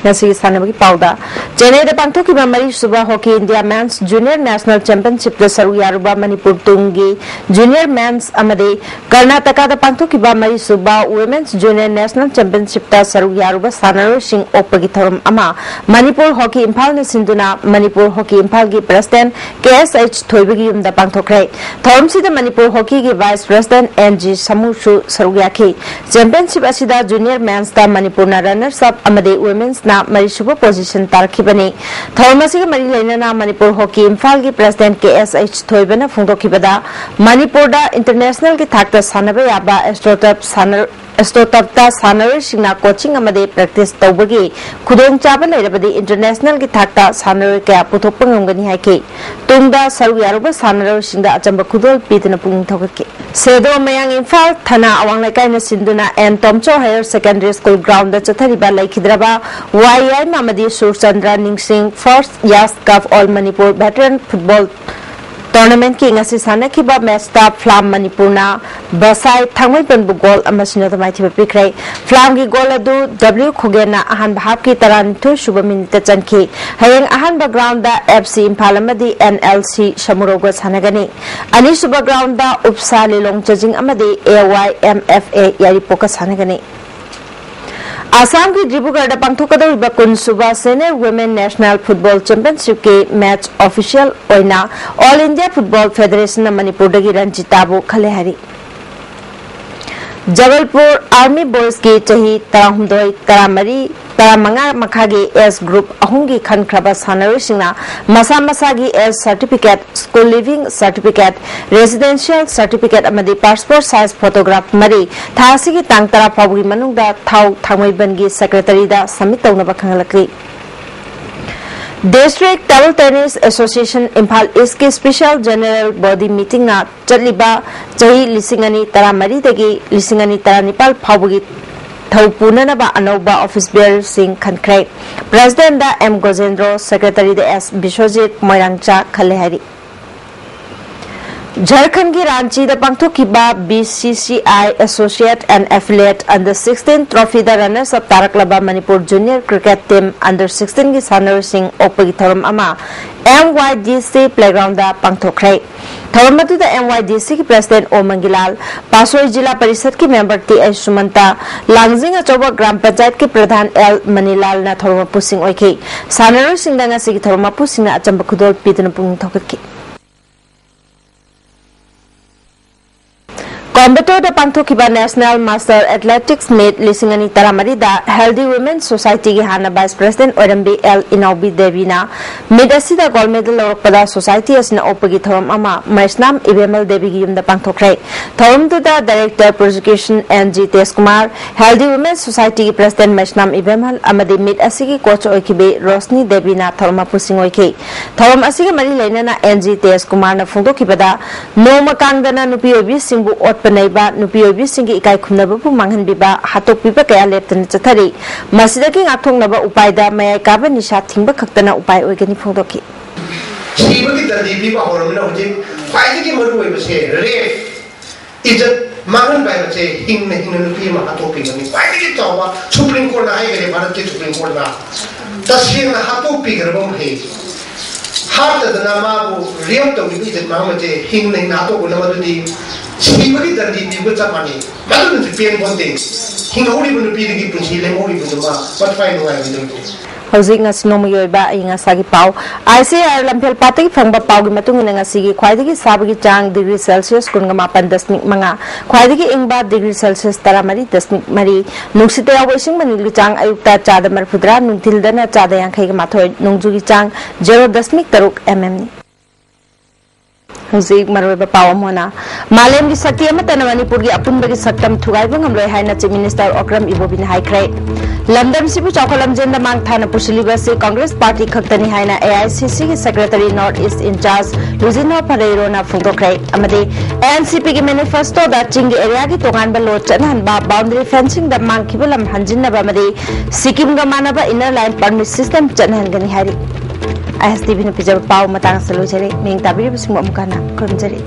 ꯉꯁꯤꯒꯤ ꯁꯥꯟꯅꯕꯒꯤ ꯄꯥꯎꯗ, ꯆꯦꯟꯅꯥꯏꯗ ꯄꯥꯡꯊꯣꯛꯈꯤꯕ ꯃꯔꯤꯁꯨꯕ Hockey India Men's Junior National Championshipꯇ ꯁꯔꯨꯛ ꯌꯥꯔꯨꯕ ꯃꯅꯤꯄꯨꯔ ꯇꯨꯡꯒꯤ Junior Men's ꯑꯃꯗꯤ ꯀꯔꯅꯥꯇꯀꯥꯗ ꯄꯥꯡꯊꯣꯛꯈꯤꯕ ꯃꯔꯤꯁꯨꯕ Women's Junior National Championshipꯇ ꯁꯔꯨꯛ ꯌꯥꯔꯨꯕ ꯁꯥꯟꯅꯔꯣꯏꯁꯤꯡ ꯑꯣꯛꯄꯒꯤ ꯊꯧꯔꯝ ꯑꯃ ꯃꯅꯤꯄꯨꯔ Hockey ꯏꯝꯐꯥꯜꯅ ꯁꯤꯟꯗꯨꯅ ꯃꯅꯤꯄꯨꯔ Hockey ꯏꯝꯐꯥꯜꯒꯤ President KSH ꯊꯣꯏꯕꯒꯤ ꯌꯨꯝꯗ ꯄꯥꯡꯊꯣꯛꯈ꯭ꯔꯦ꯫ ꯊꯧꯔꯝꯁꯤꯗ ꯃꯅꯤꯄꯨꯔ Hockeyꯒꯤ Vice President NG ꯁꯃꯨꯁꯨ ꯁꯔꯨꯛ ꯌꯥꯈꯤ꯫ Championship ꯑꯁꯤꯗ Junior Mensꯇ ꯃꯅꯤꯄꯨꯔꯅ runners up ꯑꯃꯗꯤ Womensꯅ ꯃꯔꯤꯁꯨꯕ position ꯇꯥꯔꯛꯈꯤꯕꯅꯤ꯫ ꯊꯧꯔꯝ ꯑꯁꯤꯒ ꯃꯔꯤ ꯂꯩꯅꯅ ꯃꯅꯤꯄꯨꯔ Hockey ꯏꯝꯐꯥꯜꯒꯤ President KSH ꯊꯣꯏꯕꯅ ꯐꯣꯡꯗꯣꯛꯈꯤꯕꯗ, ꯃꯅꯤꯄꯨꯔꯗ internationalꯒꯤ ꯊꯥꯛꯇ ꯁꯥꯟꯅꯕ ꯌꯥꯕ AstroTurf ꯁꯥꯟꯅ-, AstroTurfꯇ ꯁꯥꯟꯅꯔꯣꯏꯁꯤꯡꯅ coaching ꯑꯃꯗꯤ practice ꯇꯧꯕꯒꯤ ꯈꯨꯗꯣꯡꯆꯥꯕ ꯂꯩꯔꯕꯗꯤ internationalꯒꯤ ꯊꯥꯛꯇ ꯁꯥꯟꯅꯔꯣꯏ ꯀꯌꯥ ꯄꯨꯊꯣꯛꯄ ꯉꯝꯒꯅꯤ ꯍꯥꯏꯈꯤ꯫ ꯇꯨꯡꯗ ꯁꯔꯨꯛ ꯌꯥꯔꯨꯕ ꯁꯥꯟꯅꯔꯣꯏꯁꯤꯡꯗ ꯑꯆꯝꯕ ꯈꯨꯗꯣꯜ ꯄꯤꯗꯨꯅ ꯄꯨꯛꯅꯤꯡ ꯊꯧꯒꯠꯈꯤ꯫ ꯁꯦꯗꯣ ꯃꯌꯥꯡ ꯏꯝꯐꯥꯜ ꯊꯅꯥ ꯑꯋꯥꯡ ꯂꯩꯀꯥꯏꯅ ꯁꯤꯟꯗꯨꯅ ꯑꯦꯟ ꯇꯣꯝꯆꯧ Higher Secondary School groundꯗ ꯆꯠꯊꯔꯤꯕ ꯂꯩꯈꯤꯗ꯭ꯔꯕ ꯋꯥꯏ ꯌꯥꯏꯃ ꯑꯃꯗꯤ ꯁꯨꯔꯆꯟꯗ꯭ꯔ ꯅꯤꯡꯁꯤꯡ First Yas Cup All Manipur Veteran Football Tournamentꯀꯤ ꯉꯁꯤ ꯁꯥꯟꯅꯈꯤꯕ ꯃꯦꯆꯇ ꯐ꯭ꯂꯥꯝ ꯃꯅꯤꯄꯨꯔꯅ ꯕꯁꯥꯏ ꯊꯥꯡꯃꯩꯕꯟꯕꯨ ꯒꯣꯜ ꯑꯃ ꯁꯤꯅꯣꯗ ꯃꯥꯏꯊꯤꯕ ꯄꯤꯈ꯭ꯔꯦ꯫ ꯐ꯭ꯂꯥꯝꯒꯤ ꯒꯣꯜ ꯑꯗꯨ ꯗꯕ꯭ꯂꯤꯎ ꯈꯨꯒꯦꯟꯅ ꯑꯍꯥꯟꯕ ꯍꯥꯞꯀꯤ ꯇꯔꯥꯅꯤꯊꯣꯏ ꯁꯨꯕ ꯃꯤꯅꯤꯠꯇ ꯆꯟꯈꯤ꯫ ꯍꯌꯦꯡ ꯑꯍꯥꯟꯕ ꯒ꯭ꯔꯥꯎꯟꯗ ꯑꯦꯐ ꯁꯤ ꯏꯝꯐꯥꯜ ꯑꯃꯗꯤ ꯑꯦꯟ ꯑꯦꯜ ꯁꯤ ꯁꯃꯨꯔꯧꯒ ꯁꯥꯟꯅꯒꯅꯤ꯫ ꯑꯅꯤꯁꯨꯕ ꯒ꯭ꯔꯥꯎꯟꯗ ꯎꯞꯁꯥ ꯂꯤꯂꯣꯡ ꯆꯖꯤꯡ ꯑꯃꯗꯤ ꯑꯦ ꯋꯥꯏ ꯑꯦꯝ ꯑꯦꯐ ꯑꯦ ꯌꯥꯏꯔꯤꯄꯣꯛꯀ ꯁꯥꯟꯅꯒꯅꯤ꯫ ꯑꯁꯥꯝꯒꯤ ꯗꯤꯕ꯭ꯔꯨꯒꯔꯗ ꯄꯥꯡꯊꯣꯛꯀꯗꯧꯔꯤꯕ ꯀꯨꯟꯁꯨꯕ Senior Women National Football Championshipꯀꯤ ꯃꯦꯆ ꯑꯣꯐꯤꯁꯤꯌꯦꯜ ꯑꯣꯏꯅ All India Football Federationꯅ ꯃꯅꯤꯄꯨꯔꯗꯒꯤ ꯔꯟꯖꯤꯇꯥꯕꯨ ꯈꯜꯂꯦ ꯍꯥꯏꯔꯤ꯫ ꯖꯕꯜꯄꯨꯔ ꯑꯥꯔꯃꯤ ꯕꯣꯏꯁꯀꯤ ꯆꯍꯤ ꯇꯔꯥꯍꯨꯝꯗꯣꯏ, ꯇꯔꯥꯃꯔꯤ, ꯇꯔꯥꯃꯉꯥ ꯃꯈꯥꯒꯤ ꯑꯦꯖ ꯒ꯭ꯔꯨꯞ ꯑꯍꯨꯝꯒꯤ ꯈꯟꯈ꯭ꯔꯕ ꯁꯥꯟꯅꯔꯣꯏꯁꯤꯡꯅ ꯃꯁꯥ ꯃꯁꯥꯒꯤ age certificate, school leaving certificate, residential certificate ꯑꯃꯗꯤ ꯄꯥꯁꯄꯣꯔꯠ ꯁꯥꯏꯖ ꯐꯣꯇꯣꯒ꯭ꯔꯥꯐ ꯃꯔꯤ ꯊꯥ ꯑꯁꯤꯒꯤ ꯇꯥꯡ ꯇꯔꯥ ꯐꯥꯎꯕꯒꯤ ꯃꯅꯨꯡꯗ ꯊꯥꯎ ꯊꯥꯡꯃꯩꯕꯟꯒꯤ ꯁꯦꯀ꯭ꯔꯦꯇꯔꯤꯗ ꯁꯕꯃꯤꯠ ꯇꯧꯅꯕ ꯈꯪꯍꯜꯂꯛꯂꯤ꯫ District Table Tennis Association Imphal ꯏꯁꯀꯤ ꯁ꯭ꯄꯦꯁꯤꯌꯦꯜ ꯖꯦꯅꯔꯦꯜ ꯕꯣꯗꯤ ꯃꯤꯇꯤꯡꯅ ꯆꯠꯂꯤꯕ ꯆꯍꯤ ꯂꯤꯁꯤꯡ ꯑꯅꯤ ꯇꯔꯥꯃꯔꯤꯗꯒꯤ ꯂꯤꯁꯤꯡ ꯑꯅꯤ ꯇꯔꯥꯅꯤꯄꯥꯜ ꯐꯥꯎꯕꯒꯤ ꯊꯧ ꯄꯨꯅꯅꯕ ꯑꯅꯧꯕ ꯑꯣꯐꯤꯁ ꯕꯤꯌꯔꯁꯤꯡ ꯈꯟꯈ꯭ꯔꯦ꯫ ꯄ꯭ꯔꯦꯁꯤꯗꯦꯟꯗ ꯑꯦꯝ ꯒꯣꯖꯦꯟꯗ꯭ꯔꯣ, ꯁꯦꯀ꯭ꯔꯦꯇꯔꯤꯗ ꯑꯦꯁ ꯕꯤꯁ꯭ꯋꯖꯤꯠ ꯃꯣꯏꯔꯥꯡꯆꯥ ꯈꯜꯂꯦ ꯍꯥꯏꯔꯤ꯫ ꯖꯔꯈꯟꯒꯤ ꯔꯥꯟꯆꯤꯗ ꯄꯥꯡꯊꯣꯛꯈꯤꯕ B C C I Associate and Affiliate Under sixteen Trophyꯗ runners up ꯇꯥꯔꯛꯂꯕ Manipur junior cricket team Under sixteenꯒꯤ ꯁꯥꯟꯅꯔꯣꯏꯁꯤꯡ ꯑꯣꯛꯄꯒꯤ ꯊꯧꯔꯝ ꯑꯃ M Y D C playgroundꯗ ꯄꯥꯡꯊꯣꯛꯈ꯭ꯔꯦ꯫ ꯊꯧꯔꯝ ꯑꯗꯨꯗ M Y D Cꯒꯤ ꯄ꯭ꯔꯦꯁꯤꯗꯦꯟ ꯑꯣ ꯃꯪꯒꯤꯂꯥꯜ, ꯄꯥꯁꯣꯏ ꯖꯤꯂꯥ ꯄꯔꯤꯁꯗꯀꯤ ꯃꯦꯝꯕꯔ ꯇꯤ ꯑꯩꯆ ꯁꯨꯃꯟꯇ, ꯂꯥꯡꯖꯤꯡ ꯑꯆꯧꯕ ꯒ꯭ꯔꯥꯝ ꯄꯟꯆꯥꯌꯠꯀꯤ ꯄ꯭ꯔꯙꯥꯟ ꯑꯦꯜ ꯃꯅꯤꯂꯥꯜꯅ ꯊꯧꯔꯝ ꯃꯄꯨꯁꯤꯡ ꯑꯣꯏꯈꯤ꯫ ꯁꯥꯟꯅꯔꯣꯏꯁꯤꯡꯗ ꯉꯁꯤꯒꯤ ꯊꯧꯔꯝ ꯃꯄꯨꯁꯤꯡꯅ ꯑꯆꯝꯕ ꯈꯨꯗꯣꯜ ꯄꯤꯗꯨꯅ ꯄꯨꯛꯅꯤꯡ ꯊꯧꯒꯠꯈꯤ꯫ ꯀꯣꯏꯝꯕꯇꯣꯔꯗ ꯄꯥꯡꯊꯣꯛꯈꯤꯕ National Master Athletics Meet ꯂꯤꯁꯤꯡ ꯑꯅꯤ ꯇꯔꯥꯃꯔꯤꯗ Healthy Women Societyꯒꯤ ꯍꯥꯟꯅ vice president ꯑꯣꯏꯔꯝꯕꯤ ꯑꯦꯜ ꯏꯅꯥꯎꯕꯤ ꯗꯦꯕꯤꯅ meet ꯑꯁꯤꯗ gold medal ꯂꯧꯔꯛꯄꯗ society ꯑꯁꯤꯅ ꯑꯣꯛꯄꯒꯤ ꯊꯧꯔꯝ ꯑꯃ ꯃꯩꯁꯅꯥꯝ ꯏꯕꯦꯝꯍꯜ ꯗꯦꯕꯤꯒꯤ ꯌꯨꯝꯗ ꯄꯥꯡꯊꯣꯛꯈ꯭ꯔꯦ꯫ ꯊꯧꯔꯝꯗꯨꯗ Director Prosecution N G ꯇꯦꯖꯀꯨꯃꯥꯔ, Healthy Women Societyꯒꯤ president ꯃꯩꯁꯅꯥꯝ ꯏꯕꯦꯝꯍꯜ ꯑꯃꯗꯤ meet ꯑꯁꯤꯒꯤ coach ꯑꯣꯏꯈꯤꯕꯤ ꯔꯣꯁꯅꯤ ꯗꯦꯕꯤꯅ ꯊꯧꯔꯝ ꯃꯄꯨꯁꯤꯡ ꯑꯣꯏꯈꯤ꯫ ꯊꯧꯔꯝ ꯑꯁꯤꯒ ꯃꯔꯤ ꯂꯩꯅꯅ N G ꯇꯦꯖꯀꯨꯃꯥꯔꯅ ꯐꯣꯡꯗꯣꯛꯈꯤꯕꯗ, ꯅꯣꯡꯃ ꯀꯥꯡꯗꯅ ꯅꯨꯄꯤ ꯑꯣꯏꯕꯤꯁꯤꯡꯕꯨ ꯑꯣꯠꯄ ꯅꯩꯕ, ꯅꯨꯄꯤ ꯑꯣꯏꯕꯤꯁꯤꯡꯒꯤ ꯏꯀꯥꯏ ꯈꯨꯝꯅꯕꯕꯨ ꯃꯥꯡꯍꯟꯕꯤꯕ, ꯍꯥꯠꯇꯣꯛꯄꯤꯕ ꯀꯌꯥ ꯂꯦꯞꯇꯅ ꯆꯠꯊꯔꯤ꯫ ꯃꯁꯤꯗꯒꯤ ꯉꯥꯛꯊꯣꯛꯅꯕ ꯎꯄꯥꯏꯗ ꯃꯌꯥꯏ ꯀꯥꯕ ꯅꯤꯁꯥ ꯊꯤꯡꯕ ꯈꯛꯇꯅ ꯎꯄꯥꯏ ꯑꯣꯏꯒꯅꯤ ꯐꯣꯡꯗꯣꯛꯈꯤ꯫ ꯁꯤꯕꯒꯤ ꯗꯟꯗꯤ ꯄꯤꯕ ꯍꯧꯔꯕꯅꯤꯅ ꯍꯧꯖꯤꯛ ꯈ꯭ꯋꯥꯏꯗꯒꯤ ꯃꯔꯨ ꯑꯣꯏꯕꯁꯦ ꯔꯦꯞ, ꯏꯖꯠ ꯃꯥꯡꯍꯟꯕ ꯍꯥꯏꯕꯁꯦ ꯍꯤꯡꯅ ꯍꯤꯡꯅ ꯅꯨꯄꯤ ꯑꯃ ꯍꯥꯠꯇꯣꯛꯄꯤꯕꯅꯤ꯫ ꯈ꯭ꯋꯥꯏꯗꯒꯤ ꯆꯥꯎꯕ ꯁꯨꯄ꯭ꯔꯤꯝ ꯀꯣꯔꯠꯅ ꯍꯥꯏꯈꯔꯦ, ꯚꯥꯔꯠꯀꯤ ꯁꯨꯄ꯭ꯔꯤꯝ ꯀꯣꯔꯠꯅ ꯇꯁꯦꯡꯅ ꯍꯥꯠꯇꯣꯛꯄꯤꯈ꯭ꯔꯕ ꯃꯍꯩ꯫ ꯍꯥꯠꯇꯗꯅ ꯃꯥꯕꯨ ꯔꯦꯞ ꯇꯧꯈꯤꯕ ꯏꯖꯠ ꯃꯥꯡꯕꯁꯦ ꯍꯤꯡꯅ ꯍꯤꯡꯅ ꯍꯥꯠꯇꯣꯛꯄꯅ ꯃꯗꯨꯗꯤ ꯁꯤꯕꯒꯤ ꯗꯟꯗꯤ ꯄꯤꯕꯒ ꯆꯞ ꯃꯥꯟꯅꯩ꯫ ꯃꯗꯨꯅꯁꯨ ꯄꯦꯟ ꯄꯣꯟꯇꯦ꯫ ꯍꯤꯡꯍꯧꯔꯤꯕ ꯅꯨꯄꯤꯗꯨꯒꯤ ꯄꯨꯟꯁꯤ ꯂꯦꯝꯍꯧꯔꯤꯕꯗꯨꯃ ꯃꯊ꯭ꯋꯥꯏ ꯅꯨꯡꯉꯥꯏꯔꯣꯏꯗꯕꯅꯤ꯫ ꯍꯧꯖꯤꯛ ꯉꯁꯤ ꯅꯣꯡꯃꯒꯤ ꯑꯣꯏꯕ ꯑꯏꯪ ꯑꯁꯥꯒꯤ ꯄꯥꯎ꯫ ꯑꯥꯏ ꯁꯤ ꯑꯥꯏ ꯑꯥꯔ ꯂꯝꯐꯦꯜ ꯄꯥꯠꯇꯒꯤ ꯐꯪꯕ ꯄꯥꯎꯒꯤ ꯃꯇꯨꯡ ꯏꯟꯅ ꯉꯁꯤꯒꯤ ꯈ꯭ꯋꯥꯏꯗꯒꯤ ꯁꯥꯕꯒꯤ ꯆꯥꯡ ꯗꯤꯒ꯭ꯔꯤ ꯁꯦꯜꯁꯤꯌꯁ ꯀꯨꯟꯒ ꯃꯥꯄꯟ ꯗꯁꯃꯤꯛ ꯃꯉꯥ, ꯈ꯭ꯋꯥꯏꯗꯒꯤ ꯏꯪꯕ ꯗꯤꯒ꯭ꯔꯤ ꯁꯦꯜꯁꯤꯌꯁ ꯇꯔꯥꯃꯔꯤ ꯗꯁꯃꯤꯛ ꯃꯔꯤ, ꯅꯨꯡꯁꯤꯠꯇ ꯌꯥꯎꯕ ꯏꯁꯤꯡ ꯃꯅꯤꯜꯒꯤ ꯆꯥꯡ ꯑꯌꯨꯛꯇ ꯆꯥꯗ ꯃꯔꯤꯐꯨꯇꯔꯥ, ꯅꯨꯡꯊꯤꯜꯗꯅ ꯆꯥꯗ ꯌꯥꯡꯈꯩꯒ ꯃꯥꯊꯣꯏ, ꯅꯣꯡꯖꯨꯒꯤ ꯆꯥꯡ ꯖꯦꯔꯣ ꯗꯁꯃꯤꯛ ꯇꯔꯨꯛ ꯑꯦꯝ ꯑꯦꯝꯅꯤ꯫ ꯍꯧꯖꯤꯛ ꯃꯔꯨꯑꯣꯏꯕ ꯄꯥꯎ ꯑꯃ ꯑꯣꯏꯅ, ꯃꯥꯂꯦꯝꯒꯤ ꯁꯛꯇꯤ ꯑꯃꯠꯇꯅ ꯃꯅꯤꯄꯨꯔꯒꯤ ꯑꯄꯨꯟꯕꯒꯤ ꯁꯛꯇꯝ ꯊꯨꯒꯥꯏꯕ ꯉꯝꯂꯣꯏ ꯍꯥꯏꯅ ꯆꯤꯐ ꯃꯤꯅꯤꯁꯇꯔ ꯑꯣꯀ꯭ꯔꯝ ꯏꯕꯣꯕꯤꯅ ꯍꯥꯏꯈ꯭ꯔꯦ꯫ ꯂꯝꯗꯝꯁꯤꯕꯨ ꯆꯥꯎꯈꯠ ꯂꯝꯖꯦꯜꯗ ꯃꯥꯡ ꯊꯥꯅ ꯄꯨꯁꯤꯜꯂꯤꯕ ꯑꯁꯤ ꯀꯪꯒ꯭ꯔꯦꯁ ꯄꯥꯔꯇꯤ ꯈꯛꯇꯅꯤ ꯍꯥꯏꯅ ꯑꯦ ꯑꯥꯏ ꯁꯤ ꯁꯤꯒꯤ ꯁꯦꯀ꯭ꯔꯦꯇꯔꯤ ꯅꯣꯔꯠ ꯏꯁ ꯏꯟꯆꯥꯔꯖ ꯂꯨꯖꯤꯅꯣ ꯐꯔꯦꯔꯣꯅ ꯐꯣꯡꯗꯣꯛꯈ꯭ꯔꯦ꯫ ꯑꯃꯗꯤ ꯑꯦ ꯑꯦꯟ ꯁꯤ ꯄꯤꯒꯤ ꯃꯦꯅꯤꯐꯦꯁꯇꯣꯗ ꯆꯤꯡꯒꯤ ꯑꯦꯔꯤꯌꯥꯒꯤ ꯇꯣꯉꯥꯟꯕ ꯂꯣ ꯆꯠꯅꯍꯟꯕ, ꯕꯥꯎꯟꯗꯔꯤ ꯐꯦꯟꯁꯤꯡꯗ ꯃꯥꯡꯈꯤꯕ ꯂꯝ ꯍꯟꯖꯤꯟꯅꯕ ꯑꯃꯗꯤ ꯁꯤꯛꯀꯤꯝꯒ ꯃꯥꯟꯅꯕ ꯏꯟꯅꯔ ꯂꯥꯏꯟ ꯄꯔꯃꯤꯠ ꯁꯤꯁꯇꯦꯝ ꯆꯠꯅꯍꯟꯒꯅꯤ ꯍꯥꯏꯔꯤ꯫ ꯑꯥꯏ ꯑꯦꯁ ꯇꯤ ꯚꯤꯅ ꯄꯤꯖꯕ ꯄꯥꯎ ꯃꯇꯥꯡ ꯑꯁꯤꯗ ꯂꯣꯏꯖꯔꯦ꯫ ꯃꯤꯡ ꯇꯥꯕꯤꯔꯤꯕꯁꯤꯡꯕꯨ ꯑꯃꯨꯛ ꯍꯟꯅ ꯈꯨꯔꯨꯝꯖꯔꯤ꯫